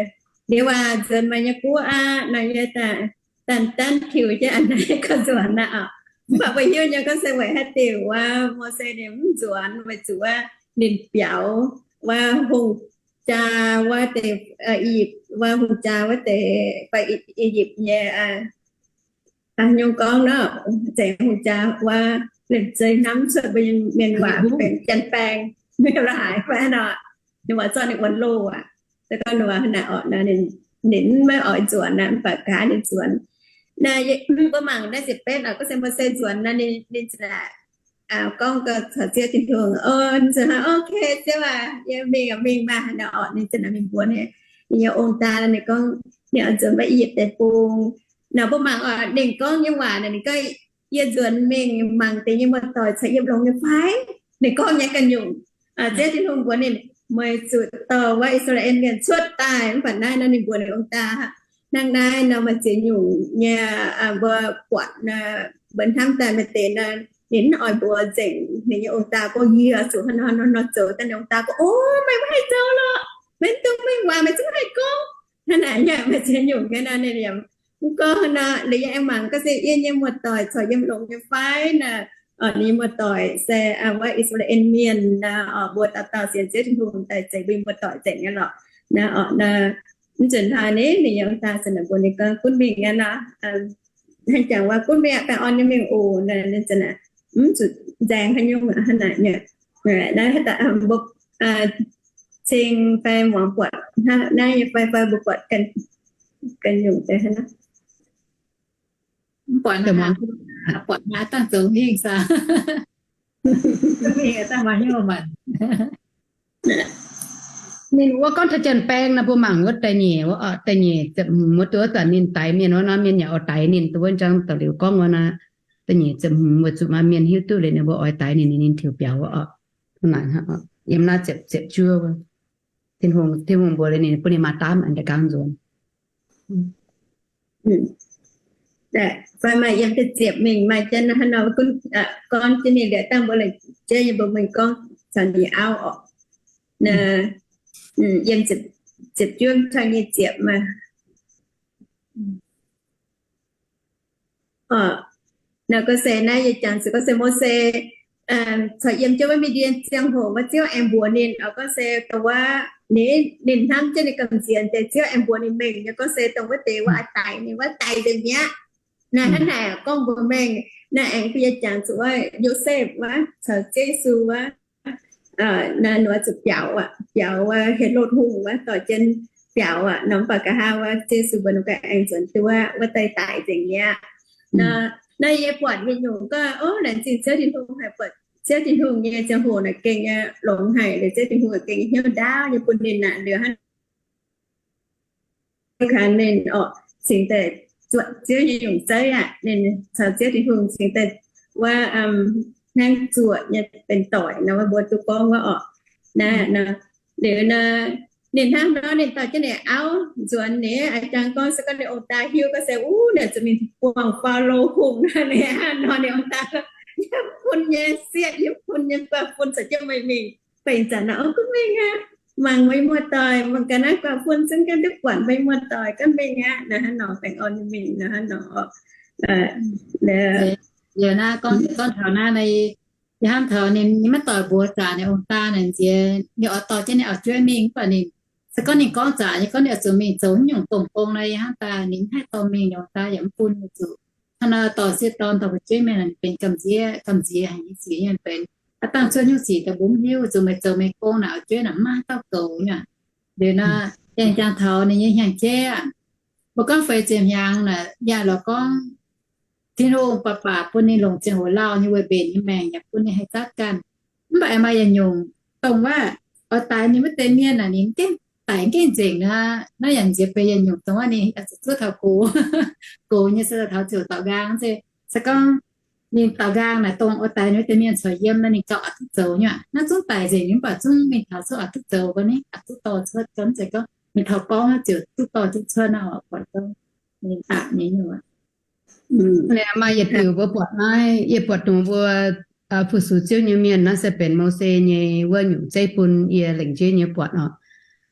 liuz waac nzuonx meih nyei guoqv aqv. Naaiv yie daaih, daaih danv tiux jienv a'hneiv gorngv nzuonx aqv oc. Mv baac mbuo hiuv nyei gorngv se weic haaix diuc wuov Mose ninh mv nzuonx, weic zuqc wuov ninh biaux wuov hungh jaa wuov deix, I^yipv wuov hungh jaa wuov deix, fai I^yipv nyei, nyungc gorngv nor, zeiz hungh jaa wuov, ninh zeiz hnamv cuotv mbuo mienh waac benx janx-baeng, mienh la'haic fai nor, ninh waac zorqv ninh wuonx loh aqv. Se gorngv ninh waac hnangv naaic orqc, ninh maiv oix nzuonx aqv, mv baac gaax ninh nzuonx. Mbuo mangc naaiv ziepc betv oc, gorngv se Mose nzuonx nor, ninh, ninh za'naaic gorngv gaax caux Ziouv Tin-Hungh, o, nzuonx, ok, Ziouv aac, yie mingh, mingh maah, naaiv oc. Ninh za'naaic mingh mbuox ninh nyei ong-daa, ninh gorngv ninh oix nzuonx maiv I^yipv Deic-Bung. Naaiv mbuo mangc oc, ninh gorngv nyei waac naaic, ninh gorngv, yie nzuonx mingh mangc deix nyei muoz-doic caux yiem longx nyei fai? Ninh gorngv nyei ganh nyungc. Ziouv Tin-Hungh mbuox ninh, meih zuqc dorh wuov I^saa^laa^en Mienh cuotv daaih. Mv baac naaiv nor ninh mbuox ninh ong-daa, hnangv naaiv nor maaih ziex nyungc nyei, mbuo buatc, mbuo hnamv daaih maaih deix nor, ninh mv oix mbuox nzengc. Ninh nyei ong-daa gorngv, yie zuqc hnangv nor nor zoux. Daaih ninh ong-daa gorngv, o, meih mv haih zoux lorqc, meih mv dungx mingh waac, meih zungv haih gorngv. Hnangv naaic nyei, maaih ziex nyungc nyei nor ninh yaac mv gorngv nor. Liuz yie aengx mangc gorngv se yie nyei muoz-doic corc yiem longx nyei fai naaic. Ninh nyei muoz-doic se wuov I^saa^laa^en Mienh naaic, mbuo dauh dauh sienx Ziouv Tin-Hungh daaih zeiz mbuo nyei muoz-doic nzengc nyei lorqc. Naaiv oc, naaiv mv nzunc hnoi ni, ninh nyei ong-daa se naaic mbuox ninh gorngv, gunv mingh aqv nor, hnangv jangx wuov, gunv mingh aqv, baengh orn nyei mingh oc. Naaiv ninh za'naaic mv zuqc nzaeng haaix nyungc aqv, hnangv naaic nyei. Naaiv haaix dauh mbuo ceng fai muangx buatc naaiv nyei fai, fai mbuo buatc ganh nyungc deix hnangv. Mv buatc, buatc naaiv dangh zoux hingh saah? Mingh dangh maaih hnyouv maanc. Ninh wuov gorngv taux Janx-Baeng nor, mbuo mangc wuov da'nyeic, wuov da'nyeic ziepc hmz wuov, duqv zanc ninh daix mienh wuov nor, mienh yaac oix daix ninh. Duqv wuov njang da'liuz gorngv wuov nor, da'nyeic ziepc hmz weic zuqc maaih mienh hiuv duqv liuz ninh mbuo oix daix ninh, ninh tiux biaux wuov oc. Yiem naaiv ziepc, ziepc juov wuov, Tin-Hungh, Tin-Hungh mbuox liuz ninh bun ninh maaih daamv an deix gaanv nzuonx. Fai maaih yiem da'ziepc mingh maaih jienv hnangv nor, gorn jienv ninh liuz dangh mbuo lengc jeiv nyei mbuo mingh gorngv caux ninh auv oc. Yiem ziepc juov taux nyic ziepc maah. Nor gorngv se naaiv yie jangx se gorngv se Mose corc yiem jienv wuov Mi^ndien ziangh hoc wuov, Ziouv aengx mbuox ninh oc, gorngv se dongh wuov ninh, ninh hnamv jienv ninh gamh nziex deix, Ziouv aengx mbuox ninh mengh nyei gorngv se dongh wuov deix wuov oix daix ninh wuov, daix nzengc mi'aqv. Naaiv hnangv naaic gorngv mbuox mengh. Naaiv aengx bun yie jangx zuqc wuov Yosepv wuov caux Ziouv Yesu wuov, naaiv nor zuqc biaux aqv, biaux wuov Helotv Hungh wuov dorh jienv biaux aqv nor, mv baac nqa'haav wuov Ziouv Yesu mbuox ninh ganh aengx nzuonx duqv wuov, wuov deix daix nzengc mi'aqv. Naaiv yie buatc nyei nyungc gorngv, o, laengz zingh Ziouv Tin-Hungh haic, buatc Ziouv Tin-Hungh nyei ziangh hoc naaic gengh nyei longx haic, liuz Ziouv Tin-Hungh gengh nyei hnyouv ndaauv nyei bun ninh naaic, liuz hnangv kaaix ninh oc, cingx daaih zuoqc Ziouv nyei nyungc zeiv aqv. Ninh caux Ziouv Tin-Hungh cingx daaih wuov hnangv zuoqc nyei benx doic nor, wuov mbuo duqv gorngv wuov oc. Naaiv, liuz nor, ninh hnangv nor ninh dorh jienv ninh auv nzuonx. Ninh a'jang gorngv se gorngv ninh ong-daa hiuv gorngv se, uv, ninh zuqc mingh buangh Faalo Hungh nor. Ninh hnangv nor ninh ong-daa gorngv, yie bun nyei sieqv, yie bun nyei guaax fun caux jienv meih mingh. Beiv zanc nor, o, gunv mingh aqv. Mangc meih muoz-doic, mangc gaax naaiv guaax fun zungv ganh duqv buatc meih muoz-doic, gunv mingh aqv. Naaiv hnangv nor baengh orn nyei mingh nor hnangv nor. Liuz naaiv gorngv, gorngv taux naaiv, yie hnamv taux ninh, ninh maiv doic mbuox zaqc ninh ong-daa naaic nziex, ninh oix dorh jienv ninh auv-jueiv mingh, mv baac ninh, se gorngv ninh gorngv zaqc nyei gorngv ninh oix zuqc mingh zoux nyungc dongh gong nor, yie hnamv daaih ninh mv haih dorh mingh, ninh ong-daa yaac mv bun zuqc. Hnangv nor dorh sieqv dorn dorh fu'jueiv mingh naaic, ninh benx gamh nziex, gamh nziex haic nyei sic nyei benx. Aav dangh cuotv nyungc sic daaih mbuo mv hiuv, zuqc meih zoux meih gong naaic, auv-jueiv naaic mv maaih haaix dauh goux nyei. Liuz nor, yangh jangx taux ninh nyei hnyangx-jeiv aac, mbuo gorngv feix ziepc hnyangx naaic, yaac lorz gorngv Tin-Hungh baac baac bun ninh longc ziangh hoc lauh nyei weic mbenc nyei maengc, yaac bun ninh haih zatv ganh. Mv baac aengx maaih yietc nyungc dongh wuov, oix daix ninh wuov deix mienh naaic, ninh mv gaengh daix, mv gaengh nzengc nor. Naaiv yaac nziex benx yietc nyungc dongh wuov ninh zuqc zuov taux gox, gox nyei se taux ziouc daaux nqaang se, se gorngv ninh daaux nqaang naaic dongh oix daix ninh wuov deix mienh corc yiem nor, ninh gauh oix duqv zoux nyei aqv. Naaiv zungv daix nzengc, mv baac zungv mingh taux cuotv oix duqv zoux gau ni, oix duqv dorh cuotv gau, mv zeiz gorngv mingh taux gorngv ziouc duqv dorh duqv cuotv nor, oix buatc gau ninh aqc nyei nyungc. Maaih yietc diuc mbuo buatc naaiv, yie buatc dongh mbuo fu-sux Ziouv nyei mienh naaiv se benx Mose nyei wuov nyungc zeiv bun yie lengc jeiv nyei buatc oc.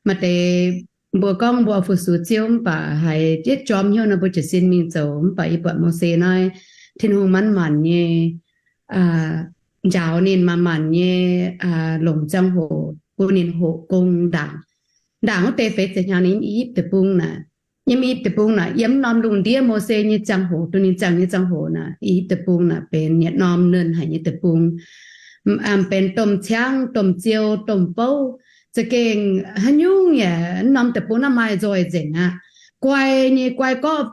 Maaih deix mbuo gorngv mbuo fu-sux Ziouv mv baac haiz yietv jorm hnyouv nor mbuo jiez sin mingh zoux. Mv baac yie buatc Mose naaiv, Tin-Hungh manc-manc nyei njaaux ninh, manc-manc nyei longc ziangh hoc bun ninh hoqc gong ndaangc. Ndaangc wuov deix feix ziepc hnyangx ninh I^yipv Deic-Bung naaic. Yiem I^yipv Deic-Bung naaic, yiem norm lungh ndiev Mose nyei ziangh hoc, duqv ninh ziangh nyei ziangh hoc naaic, I^yipv Deic-Bung naaic benx yietc norm nernh haic nyei deic-bung. Benx domh ciangv, domh ziou, domh bouv, za'gengh haaix nyungc yaac norm deic-bung naaiv maaih nzoih nzengc aqv. guai nyei, guai gorqv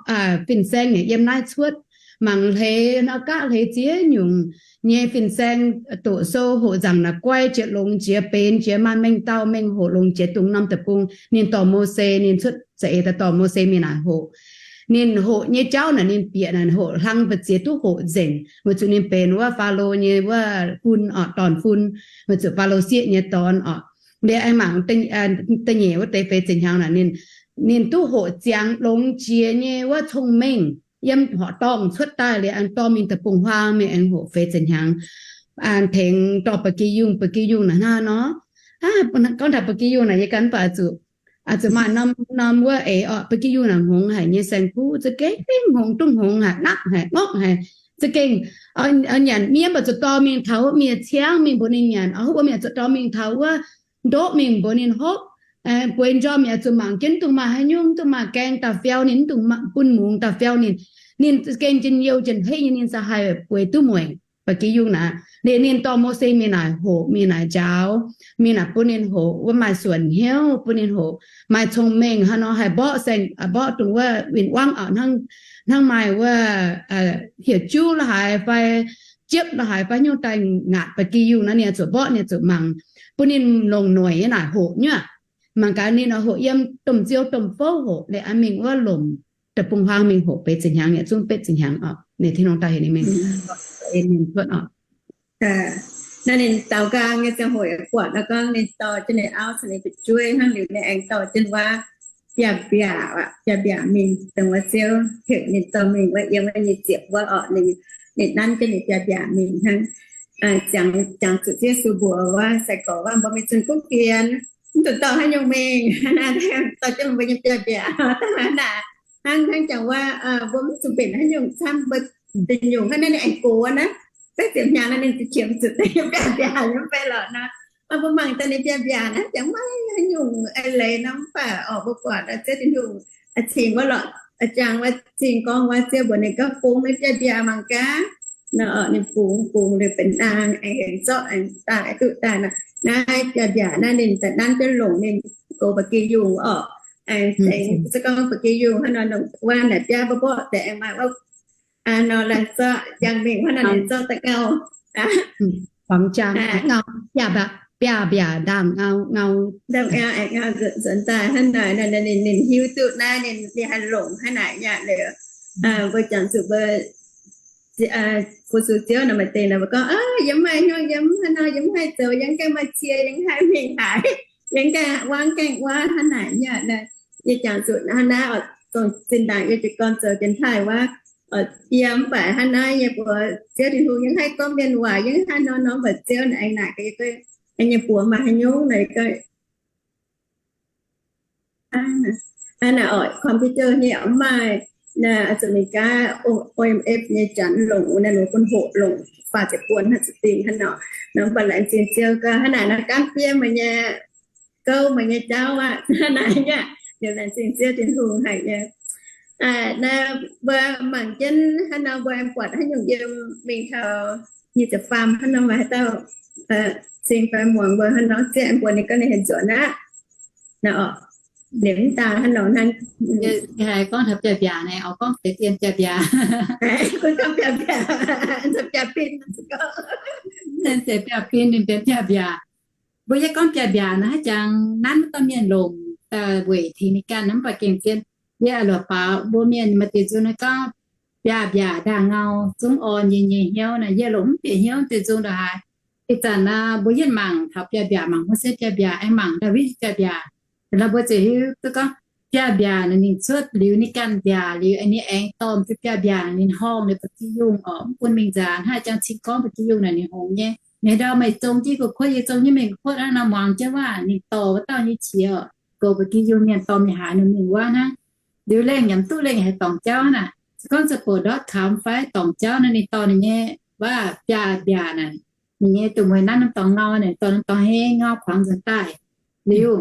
fin-saeng yaac yiem naaiv cuotv. Mangc hleix nor, gaav hleix ziex nyungc nyei fin-saeng doqc sou hoqc nzaangc naaic guai jiex longx jiex benx jiex maaih mengh dauh mengh hoqc longx jiex dungx norm deic-bung. Ninh dorh Mose, ninh cuotv za'eix daaih dorh Mose mingh naaic hoqc. Ninh hoqc nyei jauv naaic ninh bieqc naaic hoqc hlang mbu'ziex duqv hoqc nzengc. Weic zuqc ninh benx wuov Faalo nyei wuov fun oc, dorn-fun. Weic zuqc Faalo sieqv nyei dorn oc. Liuz aengx mangc da'nyeic wuov deix feix ziepc hnyangx naaic ninh, ninh duqv hoqc ziangx longx jiex nyei wuov cong-mengh yiem horqc dorngh cuotv daaih. Liuz aengx dorh mingh deic-bung-huaang mingh aengx hoqc feix ziepc hnyangx, tengx dorh ba'gi yungh. Ba'gi yungh naaic hnangv nor, gorngv taux ba'gi yungh naaic yie ganh mv baac zuqc, zuqc maaih norm norm wuov eix oc. Ba'gi yungh naaic hngongx haic nyei saeng-kuv, za'gengh hngongx duqv hngongx haic, napv haic, ngorqv haic. Za'gengh nyanc miev mv baac zuqc dorh mingh taux wuov miev-ciangv mingh mbuox ninh nyanc, wuov miev zuqc dorh mingh taux wuov ndoqv mingh mbuox ninh hopv. Bueix njormh yaac zuqc mangc jienv dungx maaih haaix nyungc, dungx maaih gaeng daaih fiau ninh, dungx bun mungz daaih fiau ninh. Ninh za'gengh njien-youh njien-heiv nyei, ninh za'haih bueix duqv mueic. Ba'gi yungh naaic, liuz ninh dorh Mose mingh naaic hoqc, mingh naaic njaaux, mingh naaic bun ninh hoqc wuov maaih suonc hnyouv, bun ninh hoqc maaih cong-mengh hnangv nor, haih mborqv saeng, mborqv dongh wuov win-wangv oc, hnangv maaih wuov heuc juv la'haaix fai jiepv la'haaix fai nyungc daaih ngaatc ba'gi yungh nor, ninh zuqc mborqv, ninh zuqc mangc, bun ninh longc noic nyei naaic hoqc nyuoqc. Mangc gaax ninh hoqc yiem domh nziou domh fouv hoqc, liuz aengx mingh wuov lomc deic-bung-huaang mingh hoqc feix ziepc hnyangx, yaac zungv betv ziepc hnyangx oc. Ninh Tin-Hungh daaih heuc ninh mingh, ninh cuotv oc. Naaiv ninh daaux nqaang nyei ziangh hoc yaac buatc nor gorngv ninh dorh jienv ninh auv caux ninh fu'jueiv hnangv liuz ninh aengx dorh jienv wuov biaav-mbiaac, biaav-mbiaac mingh dongh wuov Ziouv heuc ninh dorh mingh wuov yiem wuov nyei ziepc wuov oc. Ninh nanv jienv ninh biaav-mbiaac mingh hnangv. Jangx zuqc Ziouv Yesu mbuox wuov sai-gorx wuov, mbuo mingh zunh kuv fienx, mv dungx dorh haaix nyungc mingh. Naaiv dorh jienv mbuo nyei biaav-mbiaac daaih hnangv naaic. Hnangv, hnangv jangx wuov, mbuo mv zuqc mbenc haaix nyungc camv, mbuo deix nyungc hnangv naaiv ninh aengx gox wuov naaiv, betv ziepc hnyangx naaiv ninh zuqc qiemx zuqc deix biaav-mbiaac nyei fai lorqc nor. Mv baac mbuo mangc daaih ninh biaav-mbiaac naaiv jangx maiv haaix nyungc eix leiz nor, mv baac oc mbuo buatc Ziouv Tin-Hungh cingx wuov lorqc, jangx wuov cingx gorngv wuov Ziouv mbuox ninh gorngv, Bungx meih biaav-mbiaac mangc gaax. Nor ninh bungx, bungx liuz benx naang, aengx hengx zorqv, aengx daaih duqv daaih nor. Naaiv biaav-mbiaac naaiv ninh daaih nanv jienv longc ninh goux ba'gi yungh oc. Aengx se gorngv ba'gi yungh hnangv nor, wuov naaic biaav mborqv mborqv deix aengx maaih wuov nor laengz zorqv njang mingh hnangv nor, ninh zorqv daaih ngau, biaav-mbiaac ndaangh ngau, ngau, ndaangh ngau, aengx ngau nzuonx daaih hnangv naaic. Ninh hiuv duqv naaiv ninh haih longc hnangv naaic nyei liuz, mbuo jangx zuqc mbuo fu-sux Ziouv nor, maaih deix nor mbuo gorngv, yie mv maaih hnyouv, yie mv haaix nor, yie mv haih zoux, yie mv gaengh maaih cie, yie mv haih mingh haaix, yie mv gaengh wuangv, gaengh wuov hnangv naaic nyei. Yie jangx zuqc hnangv naaiv oc, zongh zinh ndaangc yie jiez gorn zoux jienv taaih wuov, yie mv baac hnangv naaiv nyei buoz Ziouv Tin-Hungh, yie mv haih gorngv mienh waac, yie mv haih nor nor, mv baac Ziouv aengx naaic gaax yie, yie nyei buoz maaih haaix nyungc naaic gaax. Hnangv naaic oc, computer nyei mv maaih, naaiv zuqc mingh gaav O M F nyei janx longc naaiv nor bun hoqc longc faah ziepc buonc hnangv zuqc dingh hnangv nor. Nor mv baac laengz zingh Ziouv gaax hnangv naaic nor, gaanv fiev meih nyei gouv, meih nyei jauv aqv hnangv naaic nyei. Liuz laengz zingh Ziouv Tin-Hungh haic nyei. Naaiv mbuo mangc jienv hnangv nor, mbuo aengx buatc haaix nyungc yiem mingh taux nyic ziepc faam hnangv nor, maaih haaix dauh cing fai muangx mbuo hnangv nor, zieqv aengx mbuox ninh gorngv ninh haaix nzuonx aqv. Nor, liuz mv daan hnangv nor hnangv. Haiz gorngv taux biaav-mbiaac naaic, oix gorngv deix dien biaav-mbiaac. Gorngv biaav-mbiaac, biaav-bin, deix biaav-bin ninh benx biaav-mbiaac. Mbuo yie gorngv biaav-mbiaac naaic, haaix jangx nanv maiv dauh mienh longc daaih weic tengx ninh ganh, mv baac gengh zien yie lorqc baaux mbuo mienh maaih deix nzung naaiv gorngv biaav-mbiaac ndaangh ngau, zungv orn nyei nyei hnyouv naaic. Yie longc mv bieqc hnyouv deix nzung ndongc haaix. Ih zanc mbuo yietv mangc taux biaav-mbiaac, mangc Mose biaav-mbiaac, aengx mangc Ndaawitv biaav-mbiaac. Nor mbuo ziouc hiuv duqv gorngv biaav-mbiaac naaic ninh cuotv liuz ninh ganh mbiaac liuz, ninh aengx dorh biaav-mbiaac ninh horngh ninh ba'gi yungh oc, mv bun mingh nzaanx. Haaix jangx cing gorngv ba'gi yungh naaic ninh hngongx nyei. Mienh ndau meih zong jienv gu'kuotv, yie zong jienv meih gu'kuotv hnangv nor, muangx jienv waac ninh dorh wuov dauh nyei qiex oc. Goux ba'gi yungh mienh dorh mingh haaix ninh mingh wuov hnangv. Liuz lengh yaac mv duqv lengh haiz dorngc jauv naaic. Se gorngv za'gengh ndortv kamx fai dorngc jauv naaic, ninh dorh ninh nyei waac biaav-mbiaac naaic, ninh nyei dongh mueiz nanv norm dorngx ngau naaic, dorh norm dorngx hei ngau kuangx nzuonx daaih. Liuz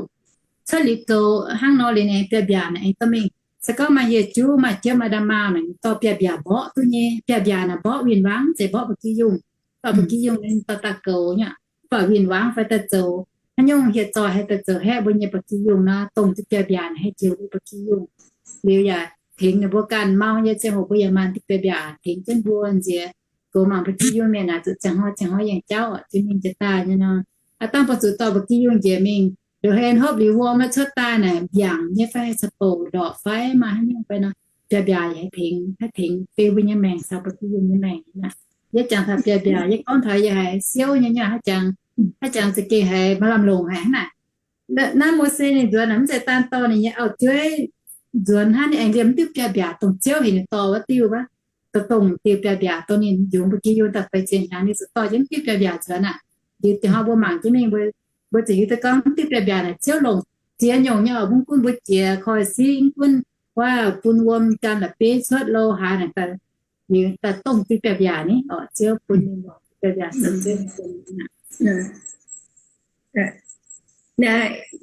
cuotv liuz goux hnangv nor liuz, ninh biaav-mbiaac naaic aengx dorh mingh. Se gorngv maaih hieh juv, maaih jiepv, maaih nda'maauh naaic, ninh dorh biaav-mbiaac mborqv duqv nyei. Biaav-mbiaac naaic mborqv win-wangv, zeiz mborqv ba'gi yungh. Mv baac ba'gi yungh ninh dorh daaih goux nyei, mv baac win-wangv fai daaih zoux haaix nyungc, hieh zoih haih daaih zoux haeqv mbuo nyei ba'gi yungh nor, dongh biaav-mbiaac naaic haih njoux mbuo ba'gi yungh. Liuz yaac tengx ninh mbuo ganh mau nyei ziangh hoc mbuo yaac maanc diuh biaav-mbiaac tengx jienv mbuo nziex. Goux mangc mbuo Giduc mienh naaic zuqc ziangh hnoi ziangh hnoi yangh jauv oc, jienv mingh jienv daaih nyei nor. Aav dangh bun zuqc dorh mbuo Giduc njiec mingh, liuz haaix hopv liuz wuom maiv cuotv daaih naaic, mbiaangc nyei fai caux bouc ndorqc fai maaih haaix nyungc fai nor, biaav-mbiaac yaac haih tengx, haih tengx beu mbuo nyei maengc caux mbuo Giduc nyei maengc. Yie jangx taux biaav-mbiaac, yie gorngv taux yie haiz siouv nyei nyei, haiz jangx, haiz jangx za'gengh haiz maaih lamh longc haic hnangv naaic. Naaiv Mose ninh nzuonx naaic mv zeiz daan dorh ninh nyei auv-jueiv nzuonx hnangv, ninh aengx liemh mv diuh biaav-mbiaac dongh Ziouv heuc ninh dorh wuov diuh wuov, dongh, dongh diuh biaav-mbiaac dongh ninh yungz mbuo Giduc daaih feix ziepc hnyangx ninh zuqc dorh jienv mv diuh biaav-mbiaac nzuonx aqv. Liuz da'hmz mbuo mangc jienv mingh, mbuo, mbuo ziouc hiuv duqv gorngv mv diuh biaav-mbiaac naaic Ziouv longc ziex nyungc nyei oc, mv gunv mbuo jiex koi siqv, mv gunv wuov bun wuom gan la'bieiv cuotv lo haaix naaic, liuz daaih dongh diuh biaav-mbiaac ni oc, Ziouv bun ninh longc diuh biaav-mbiaac zoux Ziouv bun.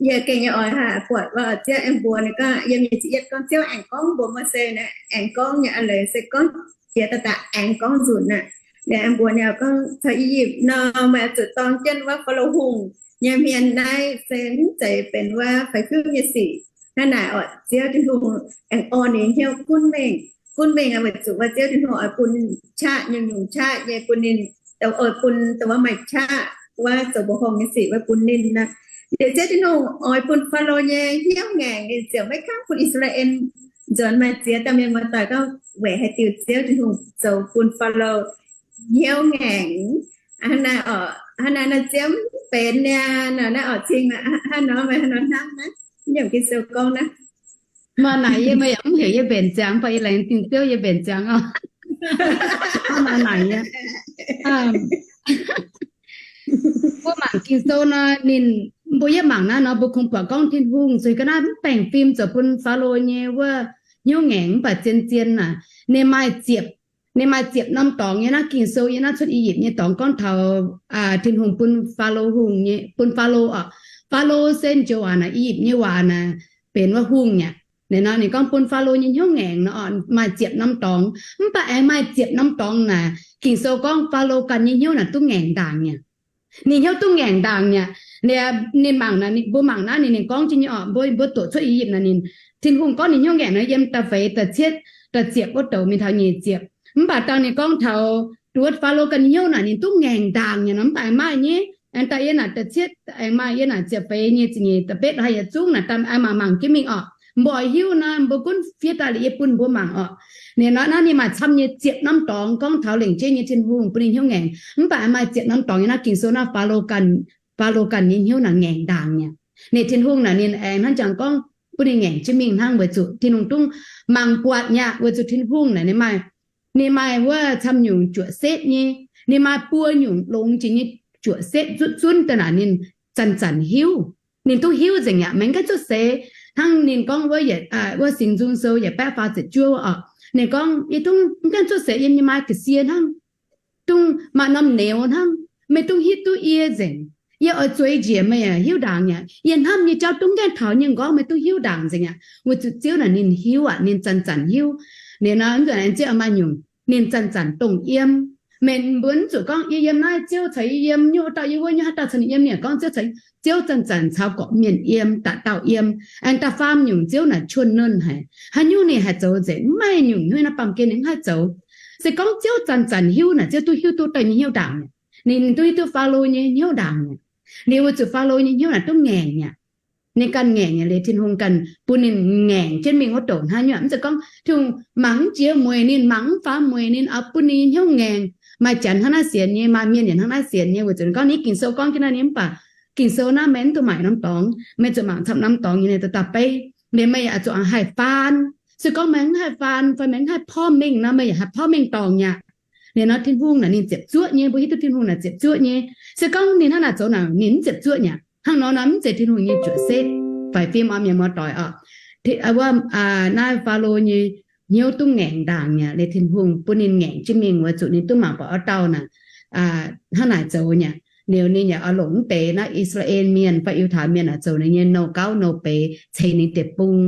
Yie gengh nyei oix haic buatc wuov Ziouv aengx mbuox ninh gorngv, yiem nyei ziepc yietv gorngv Ziouv aengx gorngv mbuox Mose naaic, aengx gorngv nyei a'leiz se gorngv jiex daaih daaih aengx gorngv nzunc aqv. Ninh aengx mbuox ninh gorngv, caux I^yipv nor, meih oix zuqc dorng jienv wuov Faalo Hungh nyei hmien naaiv se mv zeiz benx wuov faix-fim nyei sic. Hnangv naaic oc, Ziouv Tin-Hungh aengx orn ninh hnyouv gunv mengh, gunv mengh weic zuqc wuov Ziouv Tin-Hungh oix bun qaqv nyungc-nyungc qaqv nyei bun ninh, oix bun dongh wuov maaih qaqv wuov zoux mbuoqc horngh nyei sic wuov bun ninh aqv. Liuz Ziouv Tin-Hungh oix bun Faalo nyei hnyouv ngaengc, ninh ziouc maiv kangv bun I^saa^laa^en nzuonx maaih ziex dauh mienh muoz-doic gorngv weic haaix diuc Ziouv Tin-Hungh zoux bun Faalo hnyouv ngaengc. Hnangv naaiv oc, hnangv naaiv naaiv Ziouv mv benx niaa, naaiv oc cing hnangv nor, meih hnangv nor hnamv naaiv, yiem Ging-Sou gorngv naaiv. Maaih naaic yie, meih yaac mv heuc yie mbenc ziangx, mv baac yie laengz zingh Ziouv yie mbenc ziangx oc. Maaih naaic yie, mbuo mangc Ging-Sou nor, ninh, mbuo yietv mangc naaiv nor mbuo kungx buatc gorngv Tin-Hungh zuqc ga'naaiv mv baengh fim zoux bun Faalo nyei wuov hnyouv ngaengc mv baac zien-zien naaic, ninh maaih ziepc, ninh maaih ziepc norm dorngx nyei naaiv Ging-Sou yiem naaiv Cuotv I^yipv nyei dorngx gorngv taux Tin-Hungh bun Faalo hungh nyei, bun Faalo oc. Faalo se joux waac naaic, I^yipv nyei waac naaic benx wuov hungh aqv. Ninh nor ninh gorngv bun Faalo nyei hnyouv ngaengc nor, maaih ziepc norm dorngx. Mv baac aengx maaih ziepc norm dorngx naaic Ging-Sou gorngv Faalo ganh nyei hnyouv naaic duqv ngaengc ndaangc nyei. Ninh hnyouv duqv ngaengc ndaangc nyei. Ninh mangc naaic, mbuo mangc naaiv ninh, ninh gorngv jienv nyei oc, mbuo, mbuo doqc Cuotv I^yipv naaic ninh, Tin-Hungh gorngv ninh hnyouv ngaengc nor yiem da'feix, da'cietv, da'ziepc wuov douc mingh taux nyic ziepc. Mv baac dangh ninh gorngv taux wuov Faalo ganh nyei hnyouv naaic ninh duqv ngaengc ndaangc nyei nor, mv baac aengx maaih nyei, aengx daaih yie naaic da'cietv, aengx maaih yie naaic ziepc feix nyei ziepc nyeic da'betv haic yietc zungv naaic, daaih aengx mangc mangc jienv mingh oc. Mbuo oix hiuv naaiv mbuo gunv fiev daaih liuz yie bun mbuo mangc oc. Ninh nor naaiv ninh maaih camv nyei ziepc norm dorngx gorngv taux lengc jeiv nyei Tin-Hungh bun ninh hnyouv ngaengc. Mv baac maaih ziepc norm dorngx nyei naaiv Ging-Sou naaiv Faalo ganh, Faalo ganh nyei hnyouv naaic ngaengc ndaangc nyei. Ninh Tin-Hungh naaic ninh aengx hnangv jangx gorngv bun ninh ngaengc jienv mingh hnangv weic zuqc Tin-Hungh dungv mangc buatc nyei, weic zuqc Tin-Hungh naaic ninh maaih, ninh maaih wuov camv nyungc juoqc setv nyei, ninh maaih buo nyungc longx jiex nyei juoqc setv zutv zunv daaih naaic ninh zanc-zanc hiuv. Ninh duqv hiuv nzengc aqv, maiv gaengh cuotv seix. Hnangv ninh gorngv wuov, wuov Singx Nzung Sou yietc baeqv faah ziepc juov oc, ninh gorngv, yie dungv maiv gaengh cuotv seix yiem nyei maa ga'sie hnangv, dungv maaih norm neux hnangv. Meih dungv hiuv duqv yie nzengc. Yie oix zueiz njiec meih yaac hiuv ndaangc aqv. Yie hnamv nyei jauv dungv gaengh taux nyei nqorngv meih dungv hiuv ndaangc nzengc aqv. Weic zuqc Ziouv naaic ninh hiuv aqv, ninh zanc-zanc hiuv. Ninh nor mv zuqc aengx Ziouv maaih nyungc ninh zanc-zanc dongh yiem. Meih mbuo mv zuqc gorngv yie yiem naaiv, Ziouv caux yie yiem, nyungc dauh yiem wuov, nyungc haaix dauh caux ninh yiem. Ninh gorngv Ziouv caux, Ziouv zanc-zanc caux gorqv-mienh yiem, da'dauh yiem. Aengx da'faam nyungc Ziouv naaic qiemx-lunx haic, haaix nyungc ninh haih zoux nzengc, mv maaih nyungc hnyouv naaiv baamh gen ninh mv haih zoux. Se gorngv Ziouv zanc-zanc hiuv naaic, Ziouv duqv hiuv duqv daaih nyei hnyouv ndaangc. Ninh duqv hiuv duqv Faalo nyei hnyouv ndaangc. Liuz weic zuqc Faalo nyei hnyouv naaic duqv ngaengc aqv. Ninh ganh ngaengc nyei, liuz Tin-Hungh ganh bun ninh ngaengc jienv mingh wuov douc hnangv nyei. Mv zeiz gorngv Tin-Hungh mangc mv jiex mueic ninh, mangc mv faaux mueic ninh, oix bun ninh nyei hnyouv ngaengc. Maaih janx hnangv naaiv sienx nyei, maaih mienh yaac hnangv naaiv sienx nyei. Weic zuqc ninh gorngv, naaiv Ging-Sou gorngv jienv naaiv, ninh mv baac Ging-Sou naaiv meih mv duqv mangc norm dorngx, meih zuqc mangc camv norm dorngx nyei, ninh daaih daaih beiv. Liuz meih yaac zuqc haih faan. Se gorngv meih mv haih faan fai meih mv haih porv mengh nor, meih yaac haih porv mengh dorngc nyei aqv. Liuz nor Tin-Hungh naaic ninh ziepc zuoqv nyei, mbuo hiuv duqv Tin-Hungh naaic ziepc zuoqv nyei. Se gorngv ninh hnangv naaic zoux naaic ninh mv ziepc zuoqv nyei aqv. Hnangv nor nor mv zeiz Tin-Hungh nyei juoqc setv. Faix-fim oc, mienh muoz-doic oc. Wuov naaiv Faalo nyei hnyouv duqv ngaengc ndaangc nyei, liuz Tin-Hungh bun ninh ngaengc jienv mingh weic zuqc ninh duqv mangc buatc wuov dauh naaic hnangv naaic zoux nyei. Liuz ninh yaac oix longc mv deix naaiv I^saa^laa^en Mienh fai Yiutai Mienh naaic zoux ninh nyei nouh gauv nouh beiz ceix ninh deic-bung.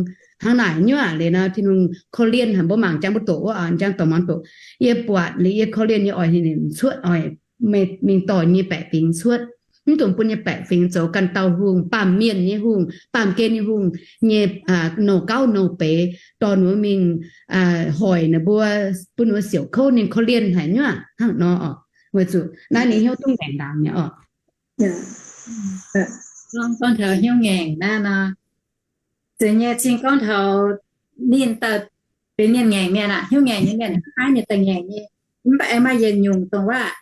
Hnangv naaic nyuoqc liuz nor Tin-Hungh korv-lienh haic, mbuo mangc jangx mbuo doqc wuov, jangx dorngx muangx doqc. Yie buatc liuz yie korv-lienh yie oix ninh cuotv, oix mingh dorh nyei baeqc fingx cuotv. mv dungx bun nyei baeqc fingx zoux ganh dauh hungh, baamh mienh nyei hungh, baamh gen nyei hungh nyei nouh gauv nouh beiz, dorh ninh mbuo mingh hoic ninh mbuo, bun ninh mbuo siouc kouv, ninh korv-lienh haic nyuoqv hnangv nor oc. Weic zuqc naaiv ninh hnyouv duqv ngaengc ndaangc nyei oc. Gorngv taux hnyouv ngaengc naaiv nor, zeiz nyei cing gorngv taux ninh daaih benx mienh ngaengc mienh aqv, hnyouv ngaengc nyei mienh, haaix nyungc daaih ngaengc nyei. Mv baac aengx maaih yietc nyungc dongh waac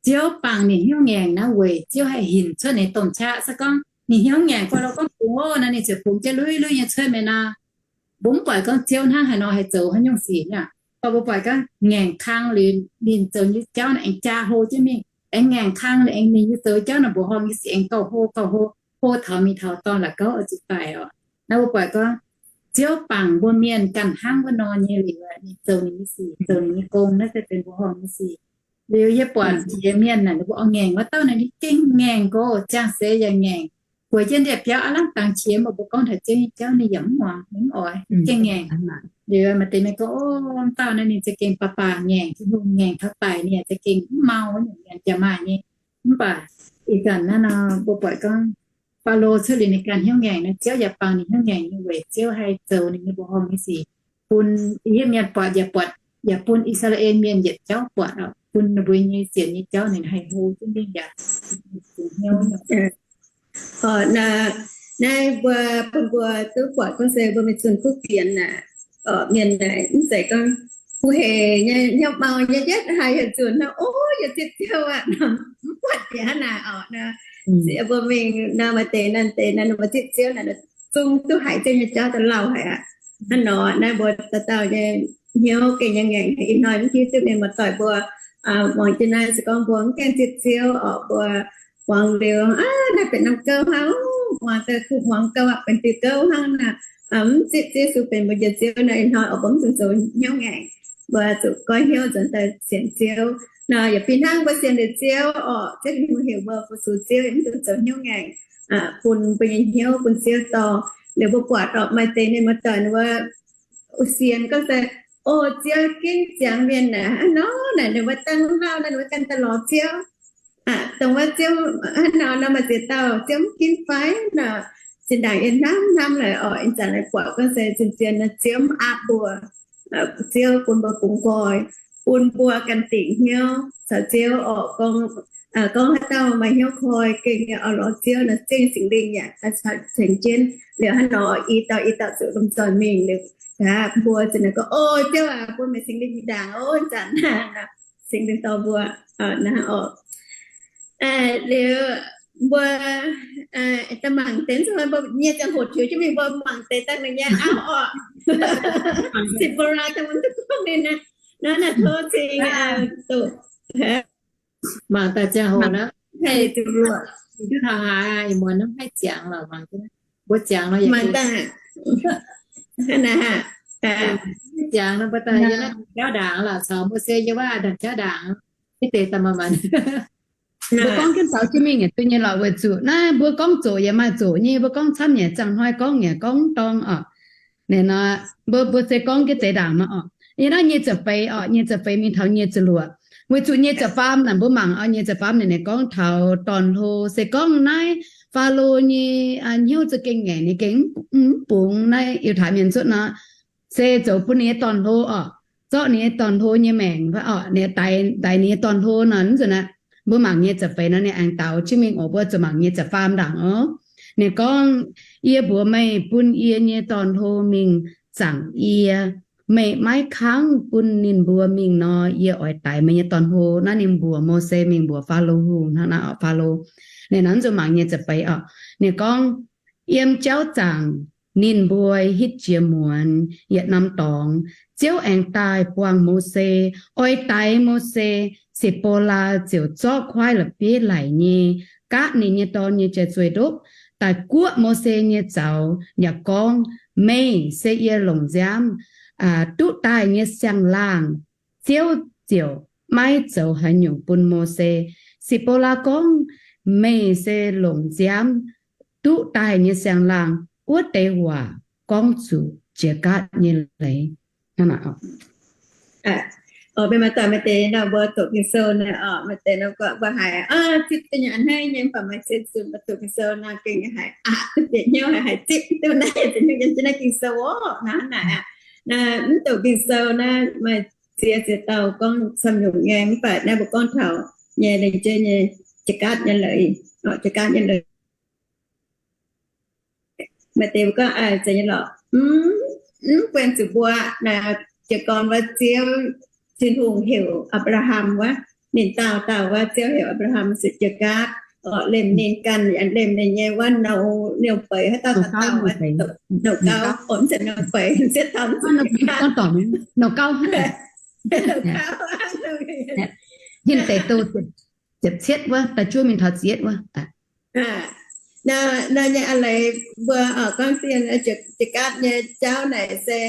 Ziouv bangc ninh hnyouv ngaengc naaiv weic Ziouv haih hinc cuotv ninh domh qaqv. Se gorngv ninh hnyouv ngaengc guai lo gorngv bungx oc nor, ninh ziouc bungx jienv lui-lui nyei cuotv mingh nor. Mbuo mv buatc gorngv Ziouv hnangv haaix nor haih zoux haaix nyungc sic nyei. Mv baac mbuo buatc gorngv ngaengc kang liuz ninh zoux nyei jauv naaiv aengx jaa hlo jienv mingh, aengx ngaengc kang liuz aengx ninh nyei zoux jauv naaiv mbuoqc horngh nyei sic aengx gauh hlo gauh hlo, hlo taux mingh taux dorngh la'gauv oix zuqc daic oc. Naaiv mbuo buatc gorngv Ziouv bangc mbuo mienh ganh hnangv wuov nor nyei liuz, ninh zoux ninh nyei sic, zoux ninh nyei gong, naaiv se benx mbuoqc horngh nyei sic. Liuz yie buatc qiex mienh naaic, ninh mbuo oix ngaengc wuov dauh naaic, ninh gengh ngaengc nqox, ziangh seix yaac ngaengc. Gueic jienv ndie-biauv aav lamh dangx qiex, mv baac mbuo gorngv taux Ziouv nyei jauv ninh yaac mv muangx, ninh mv oix, gengh ngaengc. Liuz maaih deix mienh gorngv, O, wuov dauh naaiv ninh za'gengh baac baac ngaengc, Tin-Hungh ngaengc taux daic, ninh yaac za'gengh mv mau, wuov nyungc mienh jaax maaih nyei. Mv baac ih zanc naaiv nor mbuo buatc gorngv Faalo cuotv liuz ninh ganh hnyouv ngaengc nor, Ziouv yaac bangc ninh hnyouv ngaengc nyei weic Ziouv haih zoux ninh nyei mbuoqc horngh nyei sic bun yie mienh buatc, yaac buatc, yaac bun I^saa^laa^en Mienh yietc jauv buatc oc, bun ninh mbuo nyei sienx nyei jauv ninh haih hlo jienv mingh yaac zuqc hnyouv. Naaiv mbuo bun mbuo duqv buatc gorngv se mbuo mingh zunh kuv fienx naaic, mienh naaic mv zeiz gorngv kuv hec nyei hnyouv mau nyei yietv haaix heuc nzunc nor, O, yie zipv Ziouv aqv, mv buatc diex hnangv naaic oc. Mbuo mingh nor maaih deix naaiv deix naaiv mbuo zipv Ziouv naaic, zungv duqv haiz Ziouv nyei jauv daaih lauh haic aqv. Hnangv nor naaiv mbuo dauh dauh nyei hnyouv gengh nyei ngaengc. Ih hnoi mv hiuv duqv mienh muoz-doic mbuo muangx jienv naaiv se gorngv mbuo mv gaengh zipv Ziouv oc, mbuo muangx liuz, Aav, naaiv benx norm gouv hnangv, muangx daaih kuv muangx gouv aqv, benx diuh gouv hnangv naaic. Mv zipv Ziouv Yesu benx mbuo nyei Ziouv nor, ih hnoi oc mbuo mv zuqc zoux hnyouv ngaengc. Mbuo zuqc goiv hnyouv nzuonx daaih sienx Ziouv nor, yaac fih hnangv mbuo sienx liuz Ziouv oc, Ziouv Tin-Hungh heuc mbuo fu-sux Ziouv, mv zuqc zoux hnyouv ngaengc, bun mbuo nyei hnyouv bun Ziouv dorh. Liuz mbuo buatc oc, maaih deix ninh muoz-doic ninh mbuo sienx gorngv se, O, Ziouv ginv ziangx mienh naaic, hnangv nor naaic ninh mbuo dangh lauh naaic ninh mbuo ganh daaih lorz Ziouv. Dongh wuov Ziouv hnangv nor nor maaih ziex dauh Ziouv mv ginv fai nor, zinh ndaangc yie hnamv hnamv laaix oc, ih zanc laaix buatc gorngv se zien-zien nor Ziouv mv aapv mbuo. Ziouv bun mbuo bungx nqoi, bun mbuo ganh dingc hnyouv caux Ziouv oc. Gorngv, gorngv haaix dauh maaih hnyouv koi gengh nyei oix lorz Ziouv nor, zengv Singx Lingh yaac caux tengx jienv. Liuz hnangv nor i dauh i dauh zuqc lomh nzoih mingh liuz, mbuo ziouc naaic gorngv, O Ziouv aac, bun meih Singx Lingh mingh ndaangc oc, zanc Singx Lingh dorh mbuo naaiv oc. Liuz mbuo daaih mangc deix, mbuo nyei ziangh hoc tiux jienv mingh, mbuo mangc deix dangh ninh nyei auv oc. Sipc^bo^laa dangh mbuo duqv gorngv ninh naaiv, nor naaiv tov cingx doqc. Mangc daaih ziangh hoc naaiv, duqv taux haaix, ih muonz naaiv haih ziangx lorqc, mangc mbuo ziangx nor, mangc daaih ziangx nor, mbuo daaih yie naaiv jauv ndaangc lorqc, caux mbuo se yie wuov ndaangc jauv ndaangc, mv deix daaih maanc maanc. Mbuo gorngv jienv taux jienv mingh yietc duqv nyei lorqc, weic zuqc naaiv mbuo gorngv zoqc yaac maaih zoqc nyei, mbuo gorngv camv yaac ziangh hnoi gorngv yaac gorngv dorng oc. Naaiv nor, mbuo, mbuo se gorngv jienv zeix ndaangc nor oc. Yie naaiv nyei ziepc feix oc, nyei ziepc feix mingh taux nyei ziepc luoqc. Weic zuqc nyei ziepc faam naaic mbuo mangc oc, nyei ziepc faam naaic, naaic gorngv taux dorn-hlo, se gorngv naaiv Faalo nyei hnyouv za'gengh ngaengc, ninh gengh mv bungx naaiv Yiutai Mienh cuotv nor, se zoux bun ninh nyei dorn-hlo oc, zorqv ninh nyei dorn-hlo nyei maengc oc, ninh daix, daix ninh nyei dorn-hlo nor. Mv nzunc naaiv mbuo mangc nyei ziepc feix nor, ninh aengx daux jienv mingh oc. Mbuo zuqc mangc nyei ziepc faam ndaangc oc. Ninh gorngv, Yie mbuox meih, bun yie nyei dorn-hlo mingh zaangc yie. Meih maiv kangv bun ninh mbuo mingh nor, yie oix daix meih nyei dorn-hlo. Naaiv ninh mbuox Mose mingh mbuox Faalo Hungh hnangv naaiv oc, Faalo. Ninh nor zuqc mangc nyei ziepc feix oc. Ninh gorngv, Yiem jauv zaangc ninh mbuo hitv jiex muonz yietc norm dorngx, Ziouv aengx daaih buangh Mose, oix daix Mose. Sipc^bo^laa ziouc zorqv kuaaiv la'bieiv laic nyei gaatv ninh nyei dorn nyei jai-zueih ndopv daaih guoqv Mose nyei zaux yaac gorngv, Meih se yie longc nziaamv duqv daaih nyei siang-laangh. Ziouv ziouc maiv zoux haaix nyungc bun Mose. Sipc^bo^laa gorngv, Meih se longc nziaamv duqv daaih nyei siang-laangh. Wuov deix waac gorngv zuqc jiex gaatv nyei leiz. Mienh maaih doic maaih deix nor mbuo doqc Ging-Sou naaic oc, maaih deix nor mbuo haiz zipv duqv nyei a'hneiv nyei, mv baac maaih ziex nzunc mbuo doqc Ging-Sou nor gengh haiz aqc duqv bieqc hnyouv, haiz zipv duqv naaiv ziex nyungc yiem jienv naaiv Ging-Sou oc. Naaiv hnangv naaic aqv. Naaiv mv doqc Ging-Sou naaiv maaih ziex ziex dauh gorngv camv nyungc nyei, mv baac naaiv mbuo gorngv taux nyei lengc jeiv nyei jiex gaatv nyei leiz, jiex gaatv nyei leiz. Maaih deix mbuo gorngv, zeiz nyei lorqc, mv buenx zuqc mbuo naaic jiez gorn wuov Ziouv Tin-Hungh heuc Apc^laa^ham wuov, ninh dauh dauh wuov Ziouv heuc Apc^laa^ham se jiex gaatv, lemh ninh ganh, lemh ninh nyei wuov nou, ninh beiz haaix dauh dauh dauh wuov, nou gauv, mv zeiz nou beiz, mv zeiz taux, nou gauv, hinh deix doz ziepc cietv wuov, da'juov mingh taux ziepc yietv wuov. Naaiv nyei a'leiz mbuo gorngv dien jiex gaatv nyei jauv naaic se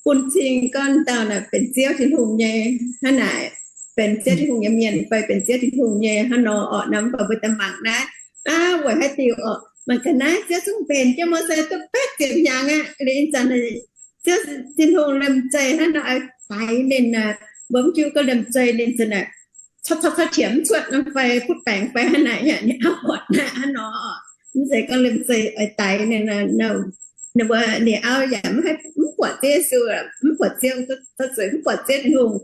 bun cing gorngv dauh naaic benx Ziouv Tin-Hungh nyei hnangv naaic, benx Ziouv Tin-Hungh nyei mienh fai benx Ziouv Tin-Hungh nyei hnangv nor orqc. Naaiv mv baac mbuo daaih mangc naaiv, aav, weic haaix diuc orqc? Mangc ga'naaiv Ziouv zungv mbenc jienv Mose duqv betv ziepc hnyangx aqv. Liuz ih zanc Ziouv Tin-Hungh liemh zeih hnangv nor oix daix ninh aqv. Mbuo mv hiuv gorngv liemh zeih ninh zanc naaic cau cau cau qiemx mv cuotv nor fai butv baengc fai hnangv naaic aqv. Ninh auv buatc naaic hnangv nor, mv zeiz gorngv liemh zeih oix daix ninh. Ninh mbuo, ninh auv yaac mv buatc Ziouv Yesu, mv buatc Ziouv, zuqc mv buatc Ziouv Tin-Hungh.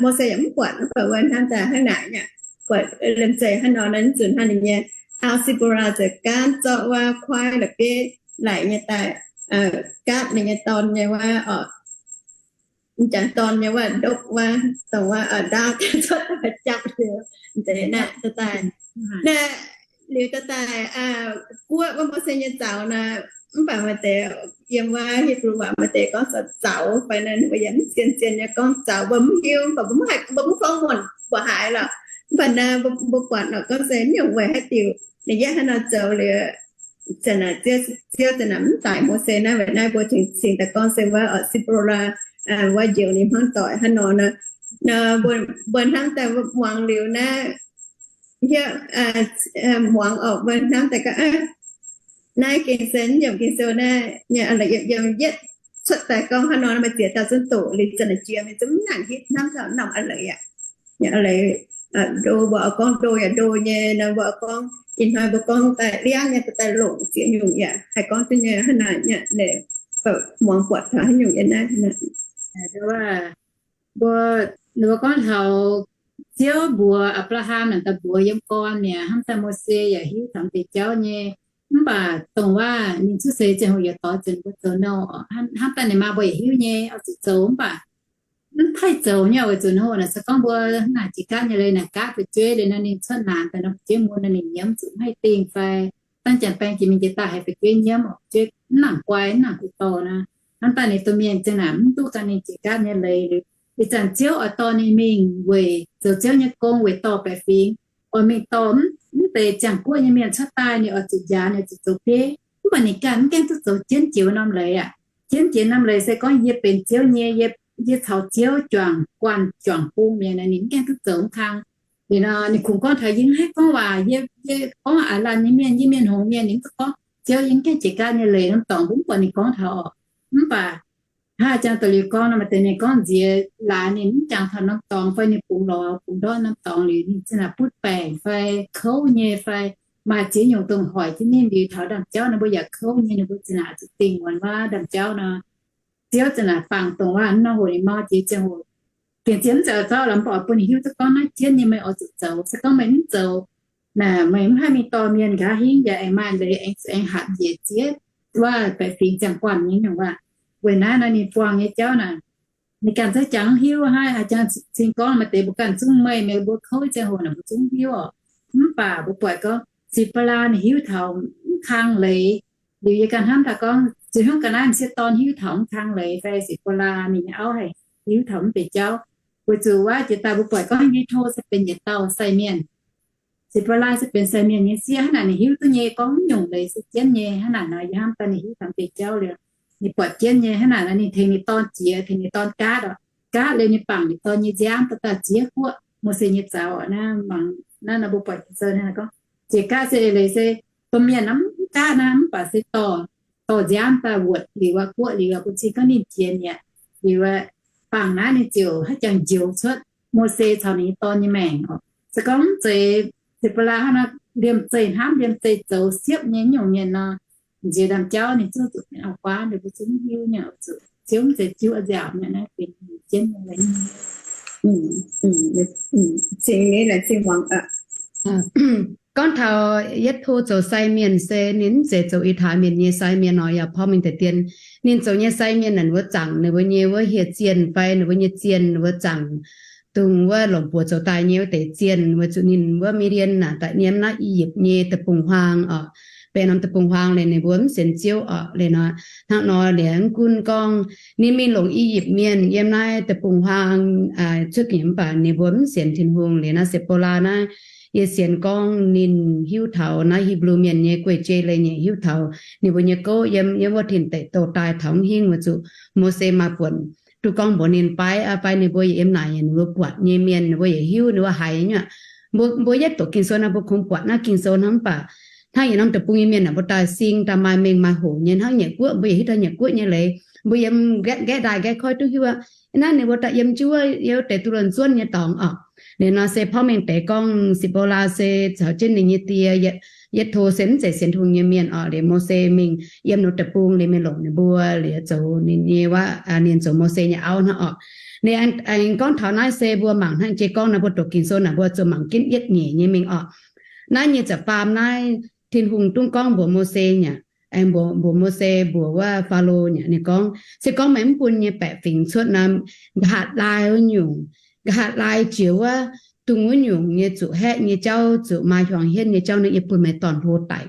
Mose yaac mv buatc, mv baac wuov hnamv daaih hnangv naaic aqv. Buatc liemh zeih hnangv nor, nzunc hnangv ninh nyei auv Sipvolaa ziouc gaanv zorqv wuov kuaaiv la'bieiv laic nyei daaih gaatv ninh nyei dorn nyei wuov, m'jangc dorn nyei wuov ndopv wuov, dongh wuov ndaauv cuotv daaih japv liuz, deix naaiv daaih. Naaiv liuz daaih guoqv wuov Mose nyei zaux naaiv, mv baac maaih deix yiem wuov Hipv^lu waac maaih deix gorngv zaux fai naaiv, ninh mbuo yaac mv zien zien nyei gorngv zaux, mbuo mv hiuv, mv baac mbuo mv haih, mbuo mv gorngv muonc mbuo haiz lorqc. Mv baac naaiv mbuo buatc lorqc gorngv se mv nyungc weic haaix diuc ninh yietv hnangv nor zoux liuz, zanc naaic Ziouv, Ziouv zanc naaic mv daic Mose naaiv, weic naaiv mbuo cingx daaih gorngv se wuov Sipvolaa wuov njoux ninh hmuangv doic hnangv nor. Mbuo hnamv daaih muangx liuz naaiv, muangx orqc, mbuo hnamv daaih gorngv, naaiv gengh se mv yiem Ging-Sou naaiv nyei, yiem yietv cuotv daaih gorngv hnangv nor, maaih ziex dauh zungv doqc liuz zanc naaic jiex mingh zungv mv nangc hitv hnamv taux norm a'leiz aqv. A'leiz ndo, mbuo oix gorngv ndo yaac ndo nyei nor, mbuo oix gorngv ih hnoi mbuo gorngv daaih liangv nyei, daaih longc ziex nyungc yaac haih gorngv duqv nyei hnangv naaic. Muangx buatc taux haaix nyungc yiem naaiv. Mbuo, mbuo gorngv taux Ziouv mbuox Apc^laa^ham naaic daaih mbuox yiem gorn mi'aqv, hnamv daaih Mose yaac hiuv taux deix jauv nyei. Mv baac dongh waac ninh cuotv seix ziangh hoc yaac doix zuqc mbuo zoux nouh, hnamv daaih ninh maa mbuo yaac hiuv nyei oix zuqc zoux, mv baac mv haih zoux nyei. Weic zuqc nouh naaic se gorngv mbuo hnangv naaic jiex gaatv nyei leiz naaic gaatv fu'jueiv liuz nor ninh cuotv naanc daaih nor fu'jueiv mun nor ninh nyiemv zuqc mv haih dingh fai dangh janx-baeng jiex mingh jiex daaih haiz fu'jueiv nyiemv, fu'jueiv mv nangc guai mv nangc gu'dorh nor. Hnamv daaih ninh domh mienh ziang naaic mv duqv gan ninh jiex gaatv nyei leiz liuz, ih zanc Ziouv oix dorh ninh mingh weic zoux Ziouv nyei gong weic dorh baeqc fingx, oix mingh dorh mv deix ziangh guoqv nyei mienh cuotv daaih, ninh oix zuqc njaaux, ninh oix zuqc zoux bieiv. Mv baac ninh ganh mv gaengh duqv zoux jienv jiex wuov norm leiz aqv. Jienv jiex norm leiz se gorngv yie benx Ziouv nyei, yie caux Ziouv juangc guanh juangc bung mi'aqv, ninh mv gaengh duqv zoux mv kang. Liuz nor ninh kungx gorngv taux yie mv haih gorngv waac, yie, yie gorngv aav laanh nyei mienh, yie mienh hngongx mienh, ninh mv duqv gorngv. Ziouv yie mv gaengh jiex gaatv nyei leiz norm dorngx mbuo mv buatc ninh gorngv taux orqc. Mv baac hnangv jangx da'liuz gorngv nor, maaih deix mienh gorngv nziex laaix ninh mv jangx taux norm dorngx fai ninh bungx lorz bungx ndortv norm dorngx liuz ninh zinh naaic butv baengc fai kouv nyei fai maaih ziex nyungc dongh hoic jienv ninh liuz taux ndaamv-jauv nor mbuo yaac kouv nyei, ninh mbuo zinh naaic zuqc dingh muonz wuov ndaamv-jauv nor. Ziouv zinh naaic bangc dongh waac mv nor hoc ninh mau jiex ziangh hoc gengh zien mv zeiz oix zorqv lorz mv baac oix bun ninh hiuv duqv gorngv naaiv jienv nyei meih oix zuqc zoux. Se gorngv meih mv zoux naaic, meih mv haih mingh dorh mienh nqa'haav hingv yaac aengx maaih leiz aengx, aengx hatc njiec zieqv wuov baeqc fingx ziangh guanh nyei nyungc waac. Weic naaiv nor ninh buangh nyei jauv naaic, ninh ganh zungv jangx mv hiuv. Hnangv a'jang cing gorngv maaih deix mbuo ganh zungv meih, meih mbuo kouv ziangh hoc naaic mbuo zungv mv hiuv orqc. Mv baac mbuo buatc gorngv Sipvolaa ninh hiuv taux mv kang leiz. Liuz yie ganh hnamv daaih gorngv, zuqc hnangv ga'naaiv m'sieqv dorn hiuv taux mv kang leiz fai Sipvolaa ninh nyei auv haih hiuv taux mv deix jauv. Weic zuqc wuov jiex daaih mbuo buatc gorngv Yitho se benx yietc dauh sai mienh. Sipvolaa se benx sai mienh nyei sieqv, hnangv naaic ninh hiuv duqv nyei gorngv mv nyungc leiz se jienv nyei. Hnangv naaic nor yie hnamv daaih ninh hiuv taux mv deix jauv liuz, ninh buatc jienv nyei. Hnangv naaic nor ninh tengx ninh dorn jiex, tengx ninh dorn gaatv orqc. Gaatv liuz ninh bangc ninh dorn nyei nziaamv daaih ziex guoqv, Mose nyei zaux orqc. Naaiv mangc naaiv nor mbuo buatc Ging-Sou naaiv gorngv, jiex gaatv se eix leiz se domh mienh mv gaatv naaiv, mv baac se dorh, dorh nziaamv daaih wuotc liuz aqv, guoqv liuz aqv, bun cing gorngv ninh jiex mi'aqv. Liuz aqv, bangc naaiv ninh ziouc haiz jangx njoux cuotv Mose caux ninh nyei dorn nyei maengc oc. Se gorngv mv zeiz, Sipc^laa hnangv nor liemh zeih hnamv, liemh zeih zoux siepv nyei nyungc mienh nor, nziex ndaamv-jauv ninh zungv zuqc auv-guaav, ninh mbuo zungv hiuv nyei oc. Ziouv mv zeiz jiuv nziaauc nyei, naaiv benx jienv nyei. Gorngv taux Yetv^to zoux sai mienh se ninh mv zeiz zoux I^taa^mienh nyei sai mienh nor, yaac porv mengh deix dien. Ninh zoux nyei sai mienh naaic wuov zaangc ninh mbuo nyei wuov hieh zienh fai ninh mbuo nyei zienh wuov zaangc, dongh wuov longc buoz zoux daaih nyei wuov deix zienh, weic zuqc ninh wuov Midian naaic daaih yiem naaiv I^yipv nyei deic-bung-huaang oc. Benx norm deic-bung-huaang liuz ninh mbuo mv sienx Ziouv oc. Liuz nor, hnangv nor liuz mv gunv gorngv ninh mingh longc I^yipv Mienh yiem naaiv deic-bung-huaang cuotv nyei, mv baac ninh mbuo mv sienx Tin-Hungh. Liuz naaiv Sipc^laa naaiv, yie sienx gorngv ninh hiuv taux naaiv Hipv^lu Mienh nyei guei-jei leiz-nyeic, hiuv taux ninh mbuo nyei gouv yiem, yiem wuov tin-deic douh daaih taux mv hingv, weic zuqc Mose maaih buonc duqv gorngv mbuox ninh baav, fai ninh mbuo yaac yiem naaic, ninh mbuo buatc nyei mienh ninh mbuo yaac hiuv, ninh mbuo haiz nyei aqv. Mbuo, mbuo yietv doqc Ging-Sou naaiv mbuo kungx buatc naaiv Ging-Sou hnangv, mv baac hnangv yietc norm deic-bung nyei mienh naaic mbuo daaih sing daaih maaih mengh maaih hoc nyei, hnangv Nyeic Guoqv mbuo yaac hiuv taux Nyeic Guoqv nyei leiz, mbuo yiem nqaeqv, nqaeqv ndaaih nqaeqv koiv duqv hiuv aqv. Naaiv ninh mbuo daaih yiem jienv wuov, yiem wuov deix duqv lorn zuonv nyei dorngx oc. Liuz nor se porv mengh deix gorngv Sipc^laa se caux jienv ninh nyei die Yetv^to se mv zeiz sienx Tin-Hungh nyei mienh oc. Liuz Mose mingh yiem ninh deic-bung liuz mingh longc ninh mbuo liuz zoux ninh nyei wuov, ninh zoux Mose nyei auv hnangv oc. Liuz aengx gorngv taux naaiv se mbuo mangc hnangv jiex gorngv naaiv mbuo doqc Ging-Sou naaic mbuo zuqc mangc ginv yietv nyeic nyei mingh oc. Naaiv nyei za'faam naaiv Tin-Hungh dongh gorngv mbuox Mose nyei, aengx mbuox, mbuox Mose mbuox wuov Faalo nyei, ninh gorngv, se gorngv meih mv bun nyei baeqc fingx cuotv nor, nqa'haav laai wuov nyungc, nqa'haav laai jiex wuov, dongh wuov nyungc nyei zuqc haeqv nyei jauv, zuqc maaih hiuang hienv nyei jauv naaiv yie bun meih dorn-hlo daic.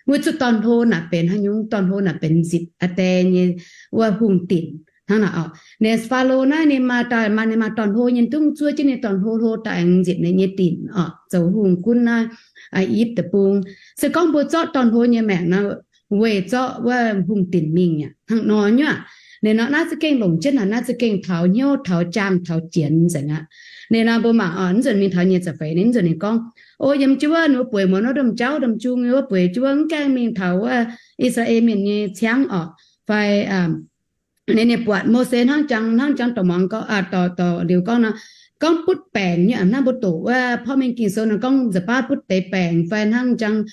Weic zuqc dorn-hlo naaic benx haaix nyungc? Dorn-hlo naaic benx nzipc a'deix nyei wuov hungh dinc hnangv naaic oc. Ninh Faalo naaiv ninh maaih daaih, maaih, ninh maaih dorn-hlo nyei, dongh zuov jienv ninh dorn-hlo, hlo daaih aengx nzipc ninh nyei dinc oc, zoux hungh gunv naaiv I^yipv Deic-Bung. Se gorngv mbuo zorqv dorn-hlo nyei maengc nor, weic zorqv wuov hungh dinc mingh aqv, hnangv nor nyei aqv. Ninh nor naaiv za'gengh longc jienv naaic, naaiv za'gengh taux hnyouv, taux jaang, taux jienx nzengc aqv. Ninh nor mbuo mangc oc, mv nzunc mingh taux nyic ziepc feix, ninh nzunc ninh gorngv, o, yiem jienv wuov ninh mbuo bueix muonz wuov domh jauv domh jung wuov, bueix jienv wuov mv gaengh mingh taux wuov I^saa^laa^en Mienh nyei ciangv oc, fai ninh, ninh buatc Mose hnangv jangx, hnangv jangx dorc muangx gorngv, dorc, dorc liuz gorngv nor, gorngv butv baengc nyei aqv. Hnangv mbuo doqc wuov porv mengh Ging-Sou nor gorngv nza'baav butv deix baengc fai hnangv jangx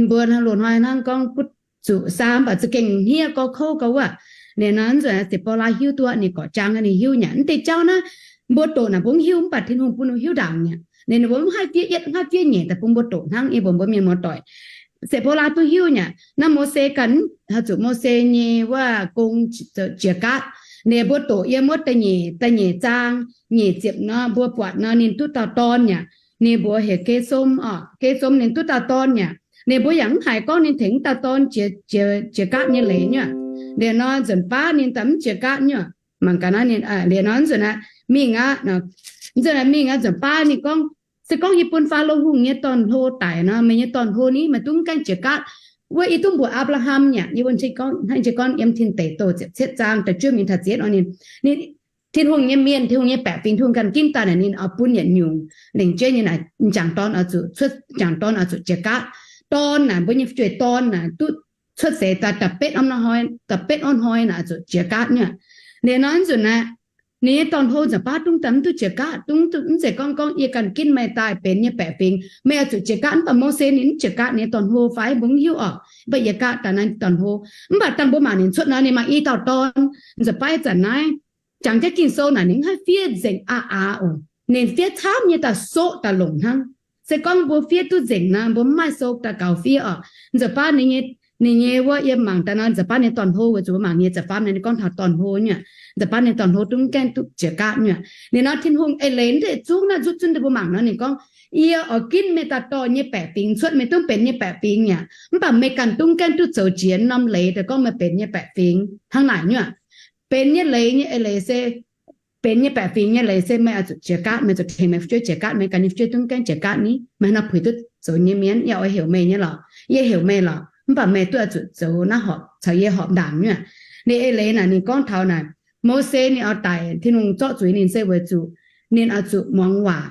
mbuo loz-hnoi hnangv gorngv butv zuqc saam, mv baac za'gengh hniev gauh kouv gauh wuov. Ninh nor nzunc Sipc^laa hiuv duqv ninh gorqv-jaang, ninh hiuv nyei aqv. Mv deix jauv naaiv mbuo doqc naaic mbuo mv hiuv, mv baac Tin-Hungh bun ninh hiuv ndaangc nyei aqv. Ninh, ninh mbuo mv haih fiev yietv, mv haih fiev nyeic daaih bun mbuo doqc hnangv, yie mbuox mbuo mienh muoz-doic. Sipc^laa duqv hiuv nyei aqv. Naaiv Mose ganh haaix zuqc Mose nyei wuov gong jiex gaatv. Ninh mbuo doqc yiem wuov da'nyeic, da'nyeic zaang, nyeic ziepc nor mbuo buatc nor ninh duqv dauh dorn nyei aqv. Ninh mbuox heuc Gesom oc, Gesom ninh duqv dauh dorn nyei aqv. Ninh mbuo yaac mv haiz gorngv ninh tengx wuov dauh dorn jiex, jiex, jiex gaatv nyei leiz nyei aqv. Liuz nor nzunc baav ninh daaih mv jiex gaatv nyei aqv. Mangc gaax naaiv ninh, liuz nor nzunc aqv mingh aqv, nzunc aqv mingh aqv, nzunc baav ninh gorngv, se gorngv yie bun Faalo Hungh nyei dorn-hlo daic nor, meih nyei dorn-hlo ni meih duqv mv gaengh jiex gaatv. Wuov yie duqv mbuox Apc^laa^ham nyei aqv. Yie mbuo gorngv hnangv jiex gorngv yiem Tin Deic Douh ziepc cietv zaang da'juov mingh taux ziepc yietv nor ninh, Tin-Hungh nyei mienh, Tin-Hungh nyei baeqc fingx, Tin-Hungh ganh ginv daaih naaic ninh oix bun yietc nyungc lengc jeiv nyei naaic m'jangc dorn oix zuqc cuotv, m'jangc dorn oix zuqc jiex gaatv. Dorn naaic mbuo nyei fu'jueiv dorn naaic duqv cuotv seix daaih da'betv, da'betv orn hnoi naaic zuqc jiex gaatv nyei aqv. Liuz nor nzunc naaic ninh nyei dorn-hlo nzunc baav dungx daaih mv duqv jiex gaatv, dungx, mv zeiz gorngv, gorngv yie ganh ginv meih daaih benx nyei baeqc fingx, meih oix zuqc jiex gaatv. Mv baac Mose ninh mv jiex gaatv, ninh nyei dorn-hlo fai mbuo mv hiuv oc. Mv baac jiex gaatv daaih naaiv dorn-hlo. Mv baac dangh mbuo mangc ninh cuotv nor ninh maaih i dauh dorn. Nzunc baav ih zanc naaiv jangx jienv Ging-Sou naaic ninh mv haih fiev nzengc aqv aqv oc. Ninh fiev camv nyei daaih soqv daaih longc hnangv. Se gorngv mbuo fiev duqv nzengc nor mbuo mv maaih sou daaih gaux fiev oc. Nzunc baav ninh nyei, ninh nyei wuov yie mangc daaih nor nzunc baav ninh dorn-hlo, weic zuqc mbuo mangc nyei nzunc baav ninh gorngv taux dorn-hlo nyei aqv. Nzunc baav ninh dorn-hlo dungx gaengh duqv jiex gaatv nyei aqv. Ninh nor Tin-Hungh eix leiz ndeic zungv naaiv nzutv zunv daaih mbuo mangc nor ninh gorngv, yie oix ginv meih daaih dorh nyei baeqc fingx cuotv, meih dungx benx nyei baeqc fingx nyei aqv. Mv baac meih ganh dungx gaengh duqv zoux jiex norm leiz daaih gorngv meih benx nyei baeqc fingx hnangv naaic nyei aqv. Benx nyei leiz nyei eix leiz se, benx nyei baeqc fingx nyei leiz se meih oix zuqc jiex gaatv, meih zuqc tengx meih fu'jueiv jiex gaatv, meih ganh nyei fu'jueiv dungx gaengh jiex gaatv ni. Meih hnangv puix duqv zoux nyei mienh, yie oix heuc meih nyei lorqc, yie heuc meih lorqc, mv baac meih duqv oix zuqc zoux naaiv horpc caux yie horpc ndaangc nyei aqv. Ninh eix leiz naaic ninh gorngv taux naaic, Mose ninh oix daic, Tin-Hungh zorqv zuiz ninh se weic zuqc ninh oix zuqc muangx waac.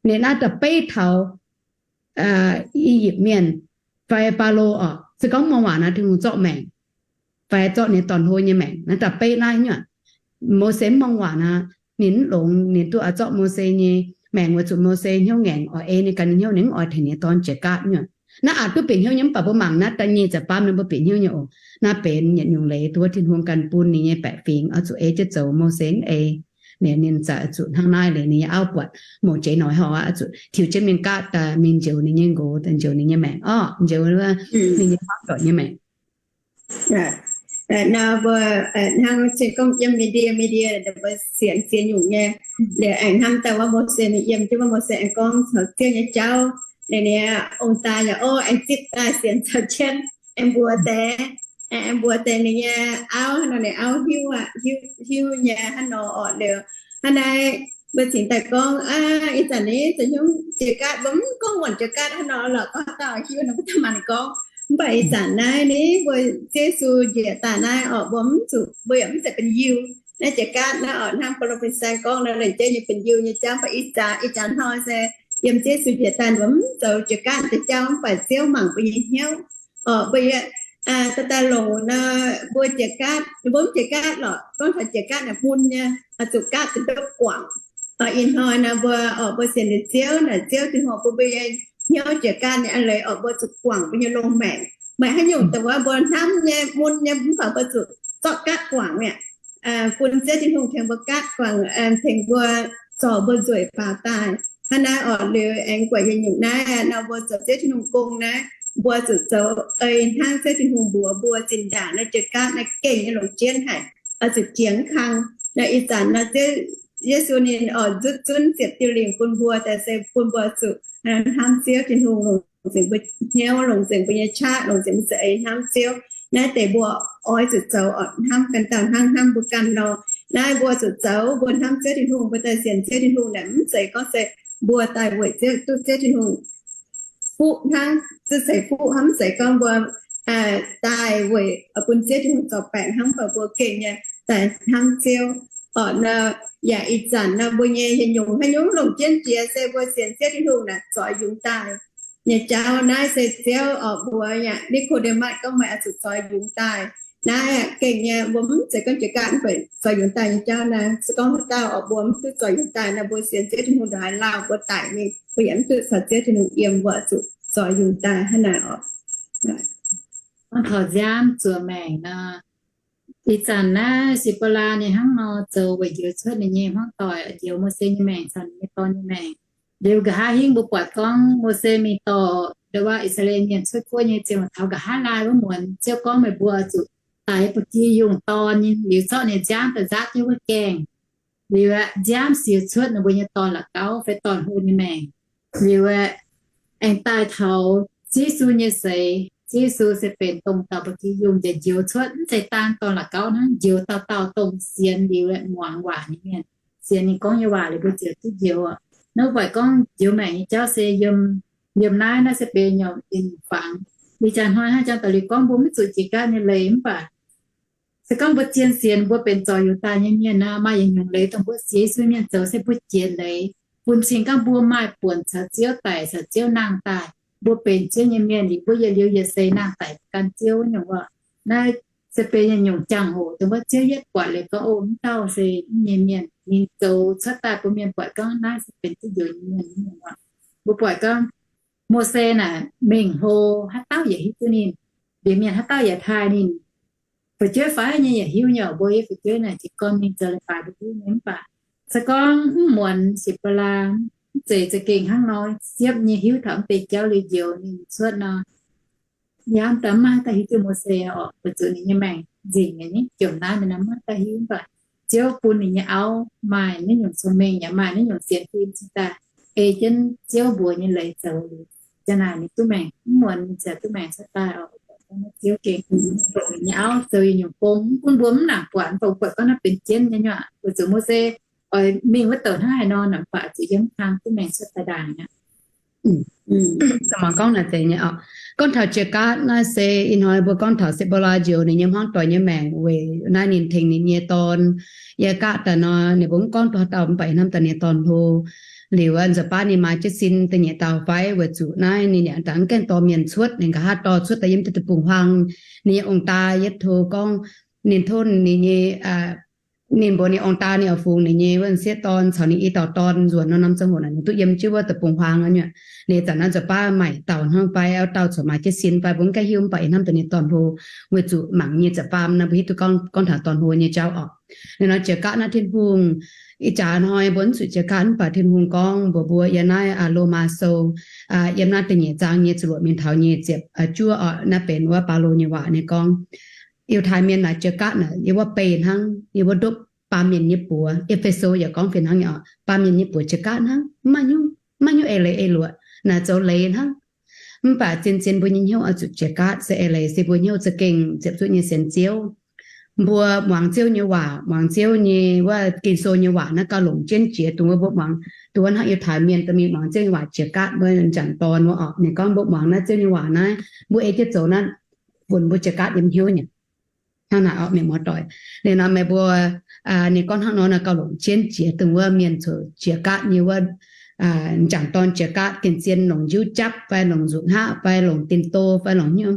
Ninh naaiv da'beiv taux I^yipv Mienh fai Faalo oc, se gorngv muangx waac naaic Tin-Hungh zorqv maengc fai zorqv ninh dorn-hlo nyei maengc. Naaiv da'beiv naaiv nyei aqv. Mose mv muangx waac nor, ninh mv longx, ninh duqv oix zorqv Mose nyei maengc weic zuqc Mose hnyouv ngaengc oix ei ninh ganh nyei hnyouv, ninh mv oix tengx ninh nyei dorn jiex gaatv nyei. Naaiv aqc duqv bieqc hnyouv nyei, mv baac mbuo mangc naaiv da'nyeic ziepc faam ninh mbuo bieqc hnyouv nyei oc. Naaiv benx yietc nyungc leiz duqv Tin-Hungh ganh bun ninh nyei baeqc fingx oix zuqc ei jienv zoux Mose mv ei. Ninh zaqc zuqc hnangv naaiv liuz ninh nyei auv buatc mouc jeiz noic horc oix zuqc tiux jienv mingh gaatv daaih mingh njoux ninh nyei nqox, njoux ninh nyei maengc orqc, njoux ninh nyei hmuangv doic nyei maengc. Nor mbuo hnangv cing gorngv yiem Midia, Midia mbuo sienx ziex nyungc nyei. Liuz aengx hnamv daaih wuov Mose ninh yiem jienv wuov Mose aengx gorngv caux Ziouv nyei jauv. Liuz ninh ong-daa yaac o aengx zipv daaih sienx caux jienv aengx mbuox deix, aengx mbuox deix ninh nyei auv, hnangv nor ninh auv hiuv, hiuv nyei hnangv nor orqc. Liuz hnangv naaiv mbuo cingx daaih gorngv ih zanc ni zoux hnyouv jiex gaatv, mbuo mv gorngv muonc jiex gaatv hnangv nor lorqc, gorngv dauh hiuv nor mbuo daaih mangc gorngv. Mv baac ih zanc naaiv ni mbuo Ziouv Yesu njiec daaih naaiv orqc, mbuo mv zuqc, mbuo yaac mv zeiz benx Yiuh. Naaiv jiex gaatv naaiv orqc, hnangv Bolo Fin Saeng gorngv nor, lengc jeiv nyei benx Yiuh nyei jauv. Mv baac ih zanc, ih zanc hnoi se yiem Ziouv Yesu njiec daaih mbuo mv zoux jiex gaatv deix jauv, mv baac Ziouv mangc mbuo nyei hnyouv orqc. Mbuo daaih daaih longc nor, mbuo jiex gaatv, mbuo mv jiex gaatv lorqc, gorngv taux jiex gaatv naaic mun nyei, oix zuqc gaatv daaih ndopv guangc. Ih hnoi nor mbuo orqc, mbuo sienx liuz Ziouv naaic, Ziouv Tin-Hungh bun mbuo nyei hnyouv jiex gaatv nyei eix leiz orqc, mbuo zuqc guangc mbuo nyei longx maengc. Maaih haaix nyungc dongh wuov mbuo hnamv nyei mun nyei mv baac mbuo zuqc zorqv gaatv guangc mi'aqv, bun Ziouv Tin-Hungh tengx mbuo gaatv guangc, tengx mbuo zorc mbuo nzueic faaux daaih. Hnangv naaiv orqc, liuz aengx guangc yietc nyungc naaiv nor, mbuo zoux Ziouv Tin-Hungh gong naaiv, mbuo zuqc zoux ei hnangv Ziouv Tin-Hungh mbuox mbuo zinh ndaangc naaiv jiex gaatv naaiv gengh nyei longc jienv haic, oix zuqc jiex mv kang. Naaiv ih zanc nor Ziouv Yesu ninh orqc nzutv zunv ziepc diuh lingc bun mbuo daaih se bun mbuo zuqc hnamv Ziouv Tin-Hungh, longc nzengc mbuo hnyouv, longc nzengc mbuo nyei qaqv, longc nzengc mbuo za'eix hnamv Ziouv. Naaiv deix mbuo oix zuqc zoux orqc, hnamv ganh dauh hnangv hnamv mbuo ganh nor. Naaiv mbuo zuqc zoux, mbuo hnamv Ziouv Tin-Hungh, mbuo daaih sienx Ziouv Tin-Hungh naaic, mv zeiz gorngv se mbuo daaih weic Ziouv, duqv Ziouv Tin-Hungh fuqv hnangv, zuqc ceix fuqv hnangv, mv zeiz gorngv mbuo daaih weic bun Ziouv Tin-Hungh zorc baengc hnangv, mv baac mbuo gengh nyei daaih hnamv Ziouv. Orqc nor, yaac ih zanc nor mbuo nyei yietc nyungc haaix nyungc longc jienv jiex se mbuo sienx Ziouv Tin-Hungh naaic zoix yungz daaih nyei jauv. Naaiv se Ziouv orqc mbuox yaac Ni^ko^nde^matv gorngv meih oix zuqc zoix yungz daaih. Naaiv gengh nyei mbuo mv zeiz gorngv jiex gaatv mv baac zoix yungz daaih nyei jauv naaiv. Se gorngv haaix dauh orqc mbuo mv duqv zoix yungz daaih nor, mbuo sienx Ziouv Tin-Hungh ndongc haaix lauh mbuo daic mingh, mbuo yaac mv duqv caux Ziouv Tin-Hungh yiem, mbuo oix zuqc zoix yungz daaih hnangv naaic orqc. Gorngv taux nziaamv zuoqc maengc nor, ih zanc naaiv Sipc^bo^laa ninh hnangv nor zoux weic njoux cuotv ninh nyei hmuangv doic, njoux Mose nyei maengc caux ninh nyei dorn nyei maengc. Liuz nqa'haav hingv mbuo buatc gorngv Mose mingh dorh ndau wuov I^saa^laa^en Mienh cuotv guoqv nyei ziangh hoc taux nqa'haav laai wuov muonz, Ziouv gorngv meih mbuo zuqc daic ba'gi yungh dorn nyei, liuz zorqv ninh nziaamv daaih nzaatv jienv wuov gaengh. Liuz aeqv, nziaamv siux cuotv ninh mbuo nyei dorn la'gauv fai dorn-hlo nyei maengc. Liuz aeqv, aengx daaih taux Ziouv Yesu nyei seix. Ziouv Yesu se benx dongh dauh ba'gi yungh njoux cuotv, mv zeiz daan dorn la'gauv hnangv, njoux dauh dauh dongh sienx liuz aeqv muangx waac nyei mienh. Sienx ninh gorngv nyei waac liuz mbuo ziouc duqv njoux oc. Naaiv mbuo buatc gorngv njoux maengc nyei jauv se yiem, yiem naaiv, naaiv se benx nyungc fangx. Ih jaax hnoi hnangv jangx daaih liuz gorngv mbuo mv zuqc jiex gaatv nyei leiz mv baac se gorngv mbuo zien sienx, mbuo benx zorc yungz daaih nyei mienh nor, maaih yietc nyungc leiz dongh mbuo sienx Yesu mienh zoux se mbuo jiex leiz bun cing gorngv mbuo maaih buonc caux Ziouv daic, caux Ziouv nangh daaih. Mbuo benx Ziouv nyei mienh liuz, mbuo yietc liuz yietc seix nangh daic gan Ziouv nyungc oc. Naaiv se benx yietc nyungc jangx-hoc dongh wuov Ziouv yietv buatc liuz gorngv, o, mv dauh se mv nyei mienh. Ninh zoux cuotv daaih bun mienh buatc gorngv naaiv se benx duqv njoux nyei mienh nyungc oc. Mbuo buatc gorngv Mose naaic mingh hlo, haaix dauh yaac hiuv duqv ninh. Liuz mienh haaix dauh yaac taaih ninh. Fu'jueiv fai nyei yaac hiuv nyei oc. Mbuo yie fu'jueiv naaic jiez gorn mingh zoux leiz-baaix mbuo hiuv nyei mv baac se gorngv mv muonz Sipc^bo^laa, mv zeiz za'gengh hnangv nor siepv nyei hiuv taux mv deix jauv liuz njoux ninh cuotv nor, yaac mv daaih maiv daaih hiuv duqv Mose oc, weic zuqc ninh nyei maengc nzengc nyei, jomc naaiv ninh maiv daaih hiuv. Mv baac Ziouv bun ninh nyei auv maaih naaiv nyungc cong-mengh yaac maaih naaiv nyungc sienx fim cingx daaih ei jienv Ziouv mbuox nyei leiz zoux liuz, ziang naaic ninh duqv maengc, mv muonz ninh ziouc duqv maengc cuotv daaih oc. Ziouv gengh bun ninh nyei auv zoux yietc nyungc gong, mv gunv mbuo mv nangc buatc, mv baac mbuo buatc gorngv naaiv benx jienv nyei nyuoqc, weic zuqc Mose oix mingh wuov douc hnangv haaix nor, mv baac zuqc yiem kang duqv maengc cuotv daaih ndaangc aqv. Mangc gorngv naaic zeiz nyei oc. Gorngv taux jiex gaatv naaiv se ih hnoi mbuo gorngv taux Sipc^bo^laa njoux ninh nyei hmuangv doic nyei maengc weic naaiv ninh tengx ninh nyei dorn yiem gaatv daaih nor, ninh mbuo mv gorngv duqv haaix dauh mv baac hnamv daaih ninh nyei dorn hlo. Liuz nzunc baav ninh maaih jienv sin da'nyeic dauh fai, weic zuqc naaiv ninh yaac dangx gaengh dorh mienh cuotv, ninh nqa'haav dorh cuotv daaih yiem deic-bung-huaang. Ninh nyei ong-daa yietv tov gorngv, ninh tov ninh nyei ninh mbuox ninh ong-daa ninh oix fungx ninh nyei wuov sieqv dorn caux ninh i dauh dorn nzuonx nor norm ziangh hoc naaic ninh duqv yiem jienv wuov deic-bung-huaang nyei. Ninh zanc naaiv nzuonx baav maaic dauh hnangv fai dauh corc maaih jienv sin fai mbuo mv gaengh hiuv, mv baac ih hnamv deix ninh dorn-hlo, weic zuqc mangc nyei ziepc faam naaiv mbuo hiuv duqv gorngv taux dorn-hlo nyei jauv orqc. Ninh nor jiex gaatv naaiv Tin-Hungh, ih jaax hnoi mbuo mv zuqc jiex gaatv, mv baac Tin-Hungh gorngv mbuox mbuo yiem naaiv Lomaa Sou, yiem naaiv da'nyeic zaang nyei ziepc luoqc mingh taux nyei ziepc juov orqc, naaiv benx wuov Baulo nyei waac. Ninh gorngv, Yiutai Mienh naaic jiex gaatv naaic yiem wuov bei hnangv, yiem wuov ndopv baamh mienh nyei buoz. E^fe^so yaac gorngv fih hnangv nyei orqc, baamh mienh nyei buoz jiex gaatv hnangv, mv maaih hnyouv, mv maaih hnyouv eix leiz eix luoqc, naaic zoux leiz hnangv. Mv baac zien-zien mbuo nyei hnyouv oix zuqc jiex gaatv, se eix leiz se mbuo hnyouv za'gengh ziepc zuoqv nyei sienx Ziouv. Mbuo muangx Ziouv nyei waac, muangx Ziouv nyei wuov Ging-Sou nyei waac naaiv gauh longc jienv jiex, dongh wuov mbuo muangx, dongh wuov hnangv Yiutai Mienh dorh mingh muangx Ziouv nyei waac jiex gaatv wuov m'jangc dorn wuov orqc. Ninh gorngv mbuo muangx naaiv Ziouv nyei waac naaiv, mbuo ei jienv zoux naaiv, funx mbuo jiex gaatv yiem hnyouv nyei. Hnangv naaic orqc, mienh muoz-doic. Liuz nor meih mbuo, ninh gorngv hnangv nor naaiv gauh longc jienv jiex, dongh wuov mienh coc jiex gaatv nyei wuov, m'jangc dorn jiex gaatv, gengh zien longc njuov japv fai longc nzuqc hngaqv fai longc din do fai longc hnyouv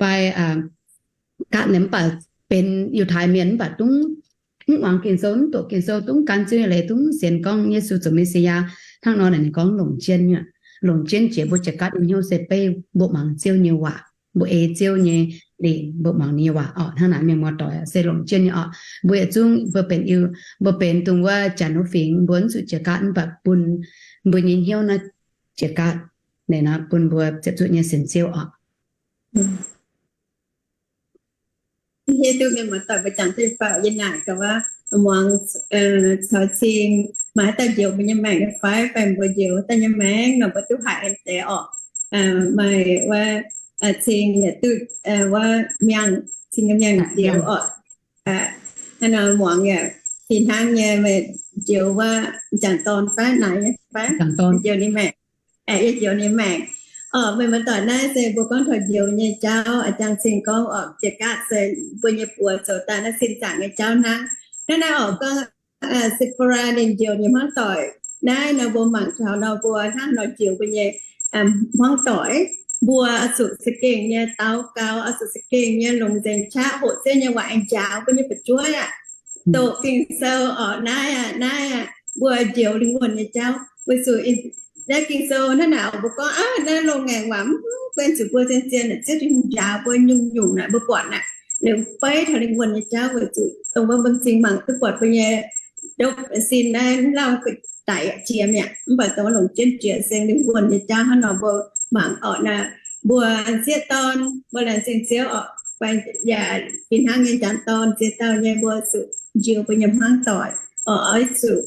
fai gaatv naaic, mv baac benx Yiutai Mienh mv baac dungv, mv muangx Ging-Sou, mv doqc Ging-Sou, dungv gan Ziouv nyei leiz, dungv sienx gorngv Yesu zoux Messiah. Hnangv nor naaic ninh gorngv longc jienv nyei, longc jienv jiex mbuo jiex gaatv nyei hnyouv se beiv mbuo muangx Ziouv nyei waac, mbuo ei Ziouv nyei lingc, mbuo muangx ninh nyei waac orqc. Hnangv naaic mienh muoz-doic, se longc jienv nyei orqc. Mbuo yietc zungv mbuo benx, mbuo benx dongh wuov janx wuov fingx, mbuo mv zuqc jiex gaatv, mv baac bun mbuo nyei hnyouv naaiv jiex gaatv, bun mbuo ziepc zuoqv nyei sienx Ziouv orqc. Hiuv duqv mienh muoz-doic mbuo jangx jienv faaux yie naaic gaax wuov, muangx caux cing maaih haaix dauh njoux mbuo nyei maengc nyei fai, fai mbuo njoux daaih nyei maengc nor mbuo duqv haiz deix orqc. Maaih wuov cing yaac duqv, wuov miangh, cing nyei miangh njoux orqc. Hnangv nor muangx yaac fih hnangv nyei, meih njoux wuov m'jangc dorn fai naaic nyei fai, njoux ninh maengc, yie njoux ninh maengc. Orqc, meih muoz-doic, naaiv se mbuo gorngv taux njoux nyei jauv. A'jang cing gorngv orqc, jiex gaatv se mbuo nyei buoz zoux daaih naaiv sin zaangc nyei jauv hnangv. Hnangv naaiv orqc, gorngv Sipora ninh njoux ninh hmuangv doic. Naaiv nor mbuo mangc taux nor mbuo hnangv nor njoux mbuo nyei hmuangv doic, mbuo oix zuqc za'gengh nyei daux gaux, oix zuqc za'gengh nyei longc nzengc qaqv hoqc Ziouv nyei waac aengx njaaux mbuo nyei fu'jueiv aqv. Doqc Ging-Sou orqc, naaiv aqv, naaiv aqv, mbuo njoux lingh wuonh nyei jauv. Weic zuqc naaiv Ging-Sou hnangv naaic mbuo gorngv, aa, naaiv loz-ngaengc waac mv bun zuqc mbuo zien-zien naaic Ziouv Tin-Hungh njaaux mbuo nyungc-nyungc naaic mbuo buatc naaic, ninh beiv taux lingh wuonh nyei jauv weic zuqc dongh mbuo mba'zing mangc duqv buatc mbuo nyei ndopv sin naaiv lauh daic jiex mi'aqv. Mv baac dongh longc jienv jiex se lingh wuonh nyei jauv hnangv nor mbuo mangc orqc naaic. Mbuo sieqv dorn, mbuo laengz zingh Ziouv orqc, fai yaac fih hnangv nyei m'jangc dorn ziex dauh nyei mbuo zuqc njoux mbuo nyei hmuangv doic, oix zuqc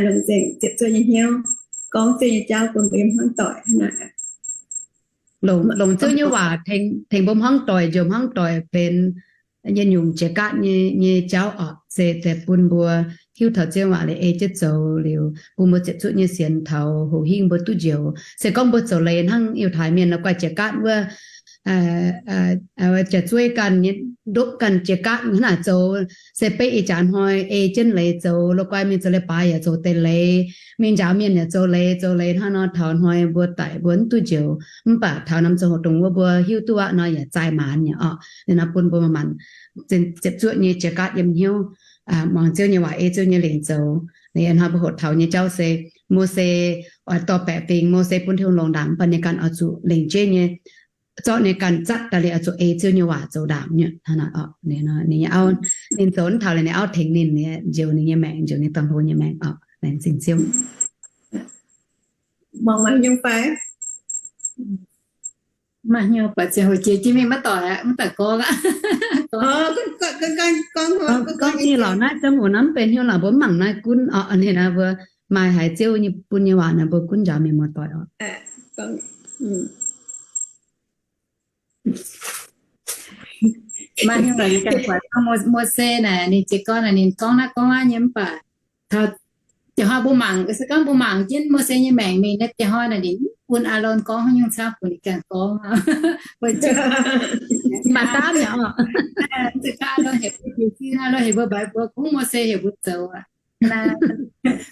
longc nzengc ziepc zuoqv nyei hnyouv gorngv Ziouv nyei jauv bun mbuo nyei hmuangv doic hnangv naaic. Longc Ziouv nyei waac tengx mbuo hmuangv doic, njoux hmuangv doic benx nyei nyungc jiex gaatv nyei jauv orqc, se deix bun mbuo hiuv taux Ziouv waac liuz ei jienv zoux liuz, bun mbuo ziepc zuoqv nyei sienx taux hoc hingv mbuo duqv njoux. Se gorngv mbuo zoux leiz hnangv Yiutai Mienh nor, guai jiex gaatv wuov, jaax zueiv ganh nyei, ndopv ganh jiex gaatv hnangv naaic zoux, se beiv ih jaax hnoi ei jienv leiz zoux, la'guaih mingh zoux leiz-baaix yaac zoux deix leiz, mingh njaaux mienh yaac zoux leiz, zoux leiz hnangv nor taux hnoi mbuo daic mbuo mv duqv njoux. Mv baac taux norm ziangh hoc dongh wuov mbuo hiuv duqv aqv nor yaac zaaih maanz nyei orqc. Ninh nor bun mbuo manc-manc ziepc zuoqv nyei jiex gaatv yiem hnyouv, muangx Ziouv nyei waac, ei Ziouv nyei lingc zoux. Hnoi mbuo hoqc taux nyei jauv se Mose oix dorh baeqc fingx, Mose bun Tin-Hungh longc ndaangc, mv baac ninh ganh oix zuqc lengc jeiv nyei, zorqv ninh ganh zatv daaih liuz oix zuqc ei Ziouv nyei waac zoux ndaangc nyei. Ninh nyei auv, ninh zoux taux liuz ninh auv tengx ninh, njoux ninh nyei maengc, njoux ninh dorn-hlo nyei maengc orqc. Laengz zingh Ziouv. Mangc maaih hnyouv fai? Maaih hnyouv buatc ziangh hoc jiex jienv mingh maiv doic aqv, mv daaih gorngv aqv. Gorngv jienv lorqc, naaiv ziangh hoc naaiv mv benx hnyouv lorqc, mbuo mv mangc naaiv gunv orqc. Ninh naaiv mbuo maaih haiz Ziouv nyei bun nyei waac naaiv mbuo gunv njaaux mienh muoz-doic orqc. Maaih hnyouv lorqc, yie ganh buatc Mose naaic, ninh jiez gorn naaic, ninh gorngv naaiv gorngv wuov nyei mv baac taux jiex hnoi mbuo mangc, se gorngv mbuo mangc jienv Mose nyei maengc mingh naaiv, jiex hnoi naaic ninh bun Aalon gorngv haaix nyungc camv bun ninh ganh gorngv. Maaih daav mi'aqv. Mv zeiz daaih Aalon heuc mbuo jiez sin, Aalon heuc mbuo mbaix mbuox kungx, Mose heuc mbuo zoux aqv.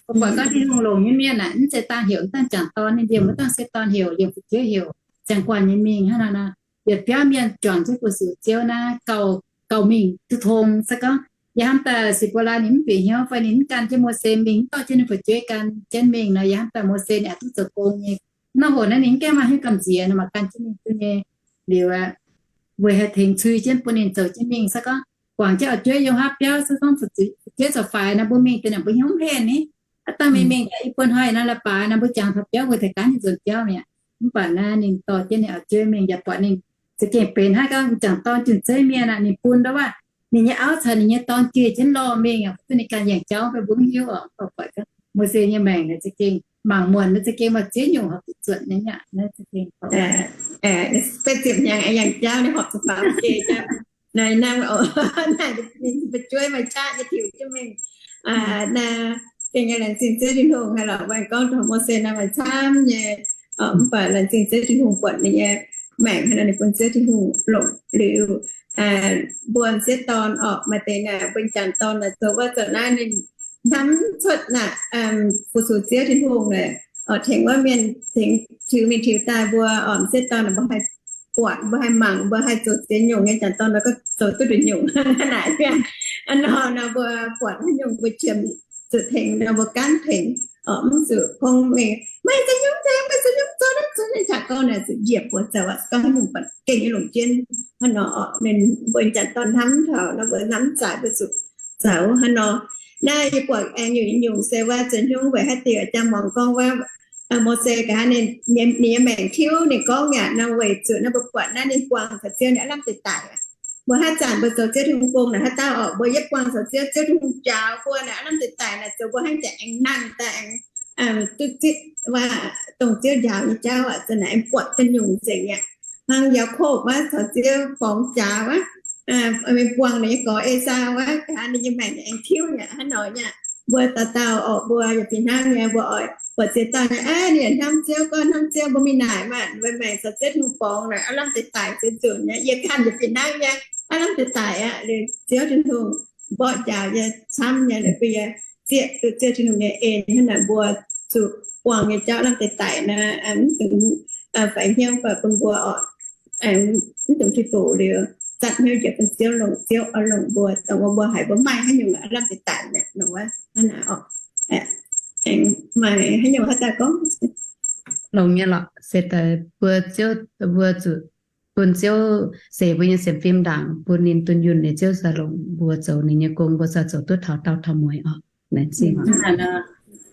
Mbuo buatc gorngv Tin-Hungh longc nyei mienh aeqv, mv zeiz dangh heuc dangh jangc dorn, ninh liemh wuov dangh sieqv dorn heuc, liemh fu'jueiv heuc, ziangh guanh nyei mingh hnangv nor. Yietc biauv mienh juangc jienv fu-sux Ziouv naaiv gauh, gauh mingh duqv tong. Se gorngv Yie hnamv daaih Sipc^bo^laa ninh mv bieqc hnyouv fai ninh mv gan jienv Mose mingh, mv dorh jienv ninh fu'jueiv gan jienv mingh nor, yie hnamv daaih Mose ninh aqc duqv zoux gong nyei. Nor hoc naaiv ninh mv gaengh maaih hnyouv gamh nziex nor, maaih gan jienv mingh duqv nyei. Liuz aqv, weic haih tengx cui jienv bun ninh zoux jienv mingh. Se gorngv guangc jienv oix jueiv yiem haav biauv, se gorngv fu'jueiv zoux faix nor, mbuo mingh deix naaic mbuo hnyouv mv henh ni. Aav dangh mingh mingh daaih i buo hnoi nor, la'baaix nor mbuo jangx taux biauv mbuo taux gaanv nyei nzuonx biauv mi'aqv. Mv baac naaiv ninh dorh jienv ninh oix jueiv mingh yaac buatc ninh za'gengh benx hnangv gorngv jangc dorn junh zeiv mienh aqv. Ninh bun ndau waac ninh nyei auv caux ninh nyei dorn geh jienv lorh mingh aqv, bun ninh ganh yangh jauv fai mbuo mv hiuv oc. Mv baac buatc Mose nyei maengc naaic za'gengh mangc muonc, naaiv za'gengh maaih ziex nyungc horpc zuqc zuotc nyei aqv. Naaiv za'gengh Beiv ziepc hnyangx yangh jauv ninh horpc zuqc faaux geh jauv. Naaiv, naaiv, naaiv ninh fu'jueiv maaih qaqv nyei tiux jienv mingh. Naaiv gengh nyei laengz zingh Ziouv Tin-Hungh haic lorqc. Mbuo gorngv taux Mose naaiv maaih camv nyei, mv baac laengz zingh Ziouv Tin-Hungh buatc ninh nyei maengc haic nor, ninh bun Ziouv Tin-Hungh longc liuz, mbuo m'sieqv dorn orqc, maaih deix naaic mbuo jangc dorn naaic zoux wuov zoux naaiv ninh hnamv cuotv naaic, fu-sux Ziouv Tin-Hungh naaic, tengx wuov mienh tengx tiux mingh tiux daaih mbuo orqc, m'sieqv dorn naaic mbuo haih buatc, mbuo haih mangc, mbuo haih zoux ziex nyungc nyei jangc dorn nor, gorngv zoux duqv nduqc nyungc naaic. Hnangv nor nor mbuo buatc haaix nyungc mbuo qiemx zuqc tengx nor mbuo gaanv tengx orqc, mv zuqc kong mingh, meih zoux nyungc tengx, meih zoux nyungc zoux naaiv zoux naaiv, jangc dorn naaic zuqc njiec buoz zoux aqv. Se gorngv haaix nyungc buatc gengh nyei longc jienv hnangv nor orqc, ninh mbuo jangc dorn hnamv taux nor mbuo hnamv zaaix mbuo zuqc zoux hnangv nor. Naaiv yie buatc aengx nyungc-nyungc se wuov zoux nyungc weic haaix diuc jangx muangx gorngv wuov Mose ga'haav ninh, ninh nyei maengc tiuv ninh gorngv yaac nor weic zuqc naaiv mbuo buatc naaiv ninh buangh caux Ziouv ninh aav lamh deix daic. Mbuo haaix zanc mbuo zoux Ziouv Tin-Hungh gong naaic haaix dauh orqc, mbuo yietv buangh caux Ziouv, Ziouv Tin-Hungh njaaux mbuo naaic aav lamh deix daic naaic zoux mbuo hnangv jaax aengx nangh daaih aengx duqv zipv wuov dongh Ziouv njaaux nyei jauv aqv. Za'naaiv aengx buatc ga'nyungc nzengc aqv. Hnangv Yaakopv wuov caux Ziouv borngz jaax wuov, mingh buangh ninh nyei gorx Esaau wuov, ga'haav ninh nyei maengc aengx tiuv nyei hnangv nor nyei. Mbuo dauh dauh orqc, mbuo yaac fih hnangv nyei, mbuo oix buatc ziex dauh nyei, aa, ninh yaac hnamv Ziouv, gorngv hnamv Ziouv, mbuo mingh naaic maah, mbuo maengc caux Ziouv Tin-Hungh borngz naaic aav lamh deix daic ziex nzunc nyei. Yie ganh yaac fih hnangv nyei, aav lamh deix daic aqv. Liuz Ziouv Tin-Hungh mborqv njaaux yie camv nyei, liuz bun yie zieqv duqv Ziouv Tin-Hungh nyei en hnangv naaic, mbuo zuqc buangh nyei jauv lamh deix daic naaic, mv dungx faix hnyouv bun mbuo orqc, mv dungx tuix doqc liuz, zatv hnyouv njiec bun Ziouv longc, Ziouv oix longc mbuo, dongh wuov mbuo haiz mbuo maaih haaix nyungc aav lamh deix daic mi'aqv nor wuov hnangv naaic orqc. Aengx maaih haaix nyungc haaix dauh gorngv? Longx nyei lorqc, se daaih mbuo Ziouv, mbuo zuqc bun Ziouv seix mbuo nyei sienx fim ndaangc, bun ninh dunh yunh liuz Ziouv za'gengh longc mbuo zoux ninh nyei gong, mbuo za'gengh zoux duqv taux daauh taux mueiz orqc.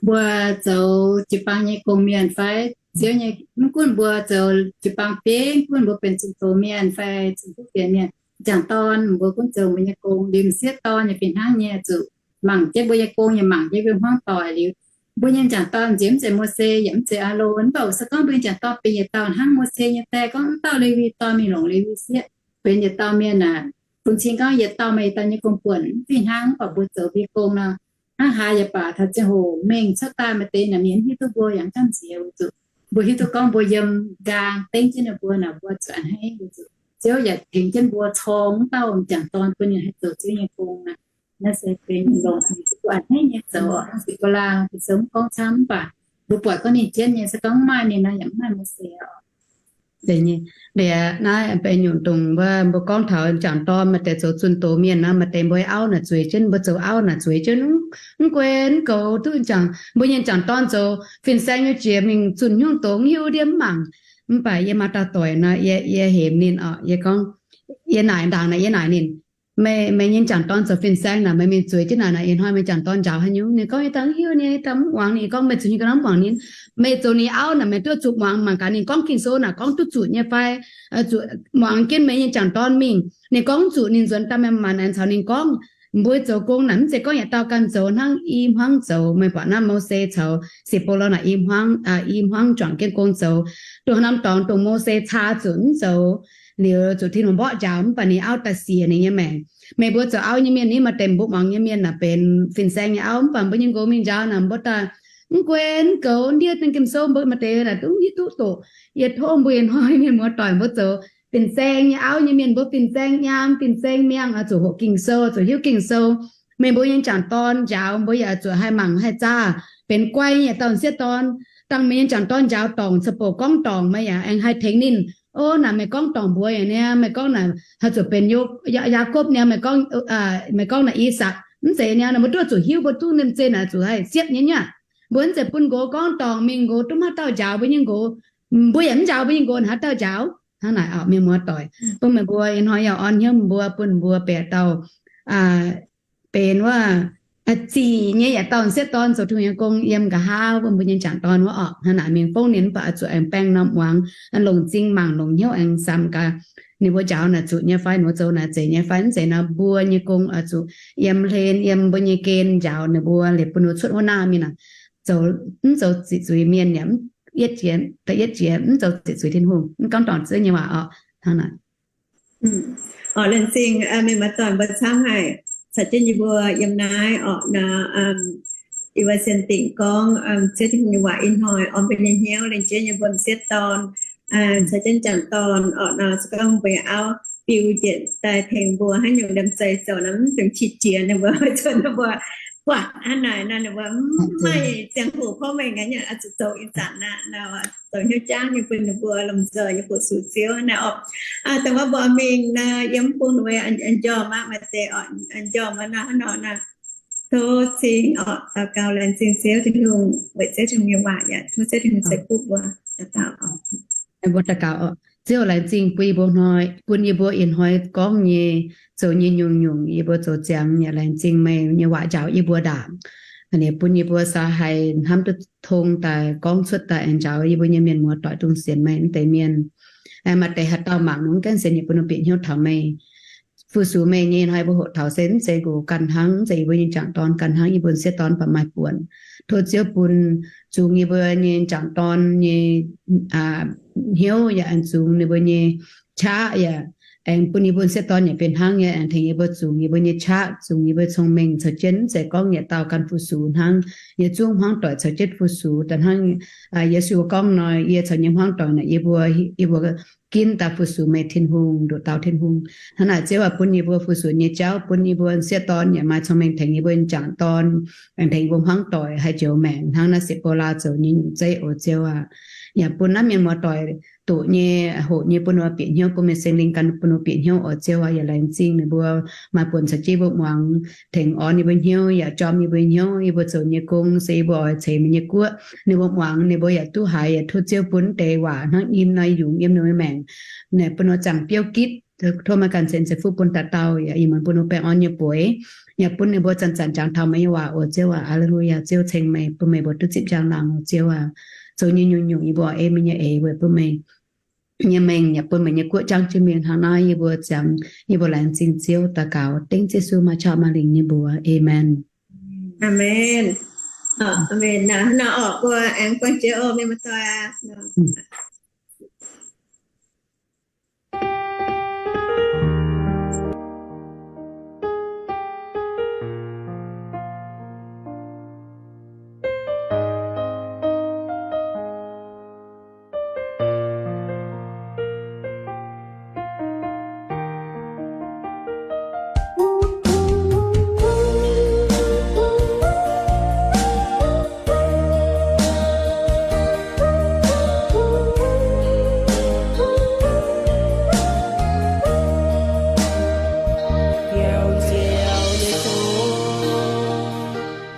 Mbuo zoux jiu-baang nyei gong-mienh fai Ziouv nyei, mv gunv mbuo zoux jiu-baang bieiv, mv gunv mbuo benx zunh doz mienh fai zunh kuv fienx mienh, m'jangc dorn mbuo gunv zoux mbuo nyei gong. Liuz m'sieqv dorn yaac fih hnangv nyei, zuqc mangc jienv mbuo nyei gong, yaac mangc jienv mbuo hmuangv doic. Liuz mbuo nyei m'jangc dorn nziex mv zeiz Mose yaac mv zeiz Aalon, mv baac se gorngv mbuo nyei m'jangc dorn benx yietc dauh hnangv Mose nyei die, gorngv mv dauh Lewi dorn mingh longc Lewi sieqv, benx yietc dauh mienh aac, bun cing gorngv yietc dauh maaih yietc dauh nyei gong-buonc. Mv fih hnangv, mv baac mbuo zoux mbuo gong nor, hnangv haaix yaac baac taux ziangh hoc mengh cuotv daaih maaih deix naaic mienh hiuv duqv mbuo yaac mv gamh nziex, weic zuqc mbuo hiuv duqv gorngv mbuo yiem nqaang dengv jienv ninh mbuo naaic, mbuo zuqc a'hneiv. Weic zuqc Ziouv yaac tengx jienv mbuo corng mv dauh m'jangc dorn bun ninh haih zoux Ziouv nyei gong naaic. Naaiv se benx longx, mbuo a'hneiv nyei zoux oc. Sipc^bo^laa Ging-Sou mv gorngv camv, mv baac mbuo buatc gorngv ninh jienv nyei. Se gorngv mv maaih ninh nor, yaac mv maaih Mose oc. Liuz naaiv benx nyungc dongh wuov mbuo gorngv taux m'jangc dorn, maaih deix zoux zunh doz mienh nor, maaih deix mbuo auv naaic zueiz jienv, mbuo zoux auv naaic zueiz jienv, mv guei mv goux duqv m'jangc, mbuo nyei m'jangc dorn zoux fin-saeng nyei jiex mingh zunh hnyouv doz, hiuv ndiev mv mangc. Mv baac yie maaih dauh doic nor, yie, yie hemx ninh oc, yie gorngv, yie naaic ndaangc naaic, yie naaic ninh, meih, meih nyei m'jangc dorn zoux fin-saeng naaic, meih mingh zueiz jienv naaic, naaic ih hnoi meih m'jangc dorn njaaux haaix nyungc? Ninh gorngv, yie daaih mv hiuv nyei, daaih mv muangx. Ninh gorngv, meih zuqc hiuv ga'naaiv mv muangx ninh. Meih zoux ninh auv naaic, meih duqv zuqc muangx mangc gaax ninh gorngv Ging-Sou naaic gorngv duqv zuqc nyei fai, zuqc muangx jienv meih nyei m'jangc dorn mingh. Ninh gorngv zuqc, ninh nzuonx daaih meih maanc aengx caux ninh gorngv. Mbuo zoux gong naaic mv zeiz gorngv yietc dauh ganh zoux hnangv i hmuangv zoux. Meih buatc naaiv Mose caux Sipc^bo^laa naaic i hmuangv, i hmuangv juangc jienv gong zoux. Dongh haaix norm dorngx dongh Mose caa zuqc mv zoux, liuz zuqc Tin-Hungh mborqv njaaux, mv baac ninh auv daaih siec ninh nyei maengc. Meih mbuo zoux auv nyei mienh ni, maaih deix mbuo muangx nyei mienh naaic benx fin-saeng nyei auv, mv baac mbuo nyei nqox mingh njaaux naaic mbuo daaih mv guei mv goux, ndiev Ging-Sou mbuo maaih deix naaic duqv hiuv duqv doqc. Yie tov mbuo ih hnoi mienh muoz-doic mbuo zoux fin-saeng nyei auv nyei mienh, mbuo fin-saeng nyaam, fin-saeng miangh, zuqc hoqc Ging-Sou, zuqc hiuv Ging-Sou. Meih mbuo nyei m'jangc dorn njaaux mbuo yaac zuqc haih mangc haih zaah, benx guai nyei yietc dauh m'sieqv dorn. Dangh meih nyei m'jangc dorn njaaux dorngc, ca'bouc gorngv dorngc, meih yaac aengx haih tengx ninh. O, naaic meih gorngv dorngc mbuox yaac niaa, meih gorngv naaic haih zuqc benx Yaakopv niaa, meih gorngv naaic I^sakc mv zeiz niaa. Mbuo duqv zuqc hiuv, mbuo duqv ninh zeiz naaic zuqc haih siepv nyei nyei aqv. Mbuo mv zeiz bun nqox gorngv dorngc mingh nqox duqv haaix dauh njaaux mbuo nyei nqox, mbuo yaac mv njaaux mbuo nyei nqox haaix dauh njaaux. Hnangv naaic orqc, mienh muoz-doic, bun meih mbuo ih hnoi yaac orn hnyouv mbuo bun mbuo bieqc dauh benx wuov zic nyei yaac dauh sieqv dorn zoux Tin-Hungh nyei gong yiem nqa'haav wuov mbuo nyei m'jangc dorn wuov orqc. Hnangv naaic mingh fongv ninh mv baac oix zuqc aengx baeng norm muangx, longc m'zing mangc, longc hnyouv aengx samx gaax ninh mbuo njaaux naaic zuqc nyei fai, ninh mbuo zoux naaic zeiz nyei fai. Mv zeiz nor mbuo nyei gong oix zuqc yiem hlen yiem mbuo nyei gen njaaux ninh mbuo liuz bun ninh mbuo cuotv wuov naamh mingh naaic, zoux mv zoux ziqc zuiz mienh yaac, da'yietv jiex mv zoux ziqc zuiz Tin-Hungh, mv gorngv dorngc zuov nyei waac orqc. Hnangv naaic. Orqc, laengz zingh mienh muoz-doic mbuo camv haic caux jienv yie mbuo yiem naaiv orqc nor, yie mbuo sienx dingc gorngv Ziouv Tin-Hungh nyei waac ih hnoi orn mbuo nyei hnyouv, laengz jienv yie mbuo m'sieqv dorn caux jienv m'jangc dorn orqc nor, se gorngv mbuo nyei auv biu njiec daaih tengx mbuo haaix nyungc ndamv zeih zoux nor, mv dungx qiex jiez ninh mbuo, zoux ninh mbuo buatc hnangv naaic nor ninh mbuo mv maaih ziangh hoc porv mengh aqv, oix zuqc zoux ih zanc aqv nor, zoux hnyouv jangv nyei bun ninh mbuo lomh nzoih nyei fu-sux Ziouv hnangv naaic orqc. Dongh wuov mbuo mingh nor, yie mv bun ninh mbuo njormh aqv, maaih deix orqc njormh aqv nor, hnangv nor nor. Tov cing orqc daux gaux laengz zingh Ziouv Tin-Hungh weic Ziouv Tin-Hungh nyei waac yaac tov Ziouv Tin-Hungh ceix fuqv mbuo. Daux gaux. Mbuo daux gaux orqc. Ziouv, laengz zingh bun yie mbuo hnoi, bun yie mbuo ih hnoi gorngv nyei, zoux nyei nyungc-nyungc yie mbuo zoux ziangx yaac laengz zingh meih nyei waac njaaux yie mbuo ndaangc. Ninh bun yie mbuo sa haih hnamv duqv tong daaih gorngv cuotv daaih aengx njaaux yie mbuo nyei mienh muoz-doic dongh sienx meih mv deix mienh. Maaih deix haaix dauh mangc nor, mv gaengh sienx, yie bun ninh bieqc hnyouv taux meih, fu-sux meih nyei. Ih hnoi mbuo hoqc taux se mv zeiz nqox ganh hnangv, mv zeiz yie mbuo nyei m'jangc dorn ganh hnangv, yie mbuo m'sieqv dorn baac maaih buonc. Tov Ziouv bun zungx yie mbuo nyei m'jangc dorn nyei hnyouv yaac aengx zungx ninh mbuo nyei qaqv yaac aengx bun yie mbuo m'sieqv dorn yaac benx hnangv nyei, aengx tengx yie mbuo zungx yie mbuo nyei qaqv, zungx yie mbuo cong-mengh caux jienv, mv zeiz gorngv yietc dauh ganh fu-sux hnangv. Yie zungv hmuangv doic caux jienv fu-sux daaih hnangv Yesu gorngv nor, yie caux nyei hmuangv doic naaic, yie mbuo, yie mbuo ginv daaih fu-sux meih Tin-Hungh, nduqc dauh Tin-Hungh. Hnangv naaic Ziouv aac, bun yie mbuo fu-sux nyei jauv, bun yie mbuo m'sieqv dorn yaac maaih cong-mengh tengx yie mbuo m'jangc dorn, aengx tengx yie mbuo hmuangv doic haih njoux maengc hnangv naaiv Sipc^bo^laa zoux nyei nyungc zeiv oc Ziouv aac. Yaac bun naaiv mienh muoz-doic doqc nyei, hoqc nyei, bun ninh mbuo bieqc hnyouv, bun meih Singx Lingh gan bun ninh mbuo bieqc hnyouv oc Ziouv aac. Yaac laengz zingh ninh mbuo maaih buonc caux jienv yie mbuo muangx, tengx orn yie mbuo hnyouv yaac jorm yie mbuo hnyouv. Yie mbuo zoux nyei gong se yie mbuo oix ceix meih nyei guoqv. Ninh mbuo muangx, ninh mbuo yaac duqv haiz, yaac tov Ziouv bun deix waac hnangv im nor yungz yiem ninh mbuo maengc, bun ninh mbuo ziangh biouv gitv. Tov meih ganh ceix fuqv bun dauh dauh, yaac ih muonz bun ninh mbuo baengh orn nyei bueix, yaac bun ninh mbuo zanc-zanc jangx taux meih nyei waac oc Ziouv aac. Aa^le^lu^yaa, Ziouv ceng meih, bun meih mbuo duqv zipv njang-laangc oc Ziouv aac. Zoux nyei nyungc-nyungc yie mbuo ei meih nyei eix weic bun meih nyei mengh yaac bun meih nyei guoqv jangv jienv mingh. Hnangv naaiv yie mbuo ziangx, yie mbuo laengz zingh Ziouv daux gaux dengv Yesu maaih qaqv maaih lingc nyei mbuox. Aamen. Aamen. Hnangv naaiv orqc, mbuo aengx buangh jiex oc mienh muoz-doic aac.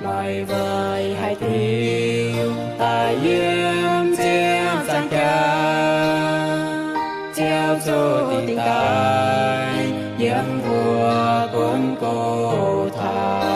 Laaix weic haaix diuc daaih yiem ziepc nzaangc jaax, Ziouv zuqc dingc daaih yiem mbuo buonv gox taux.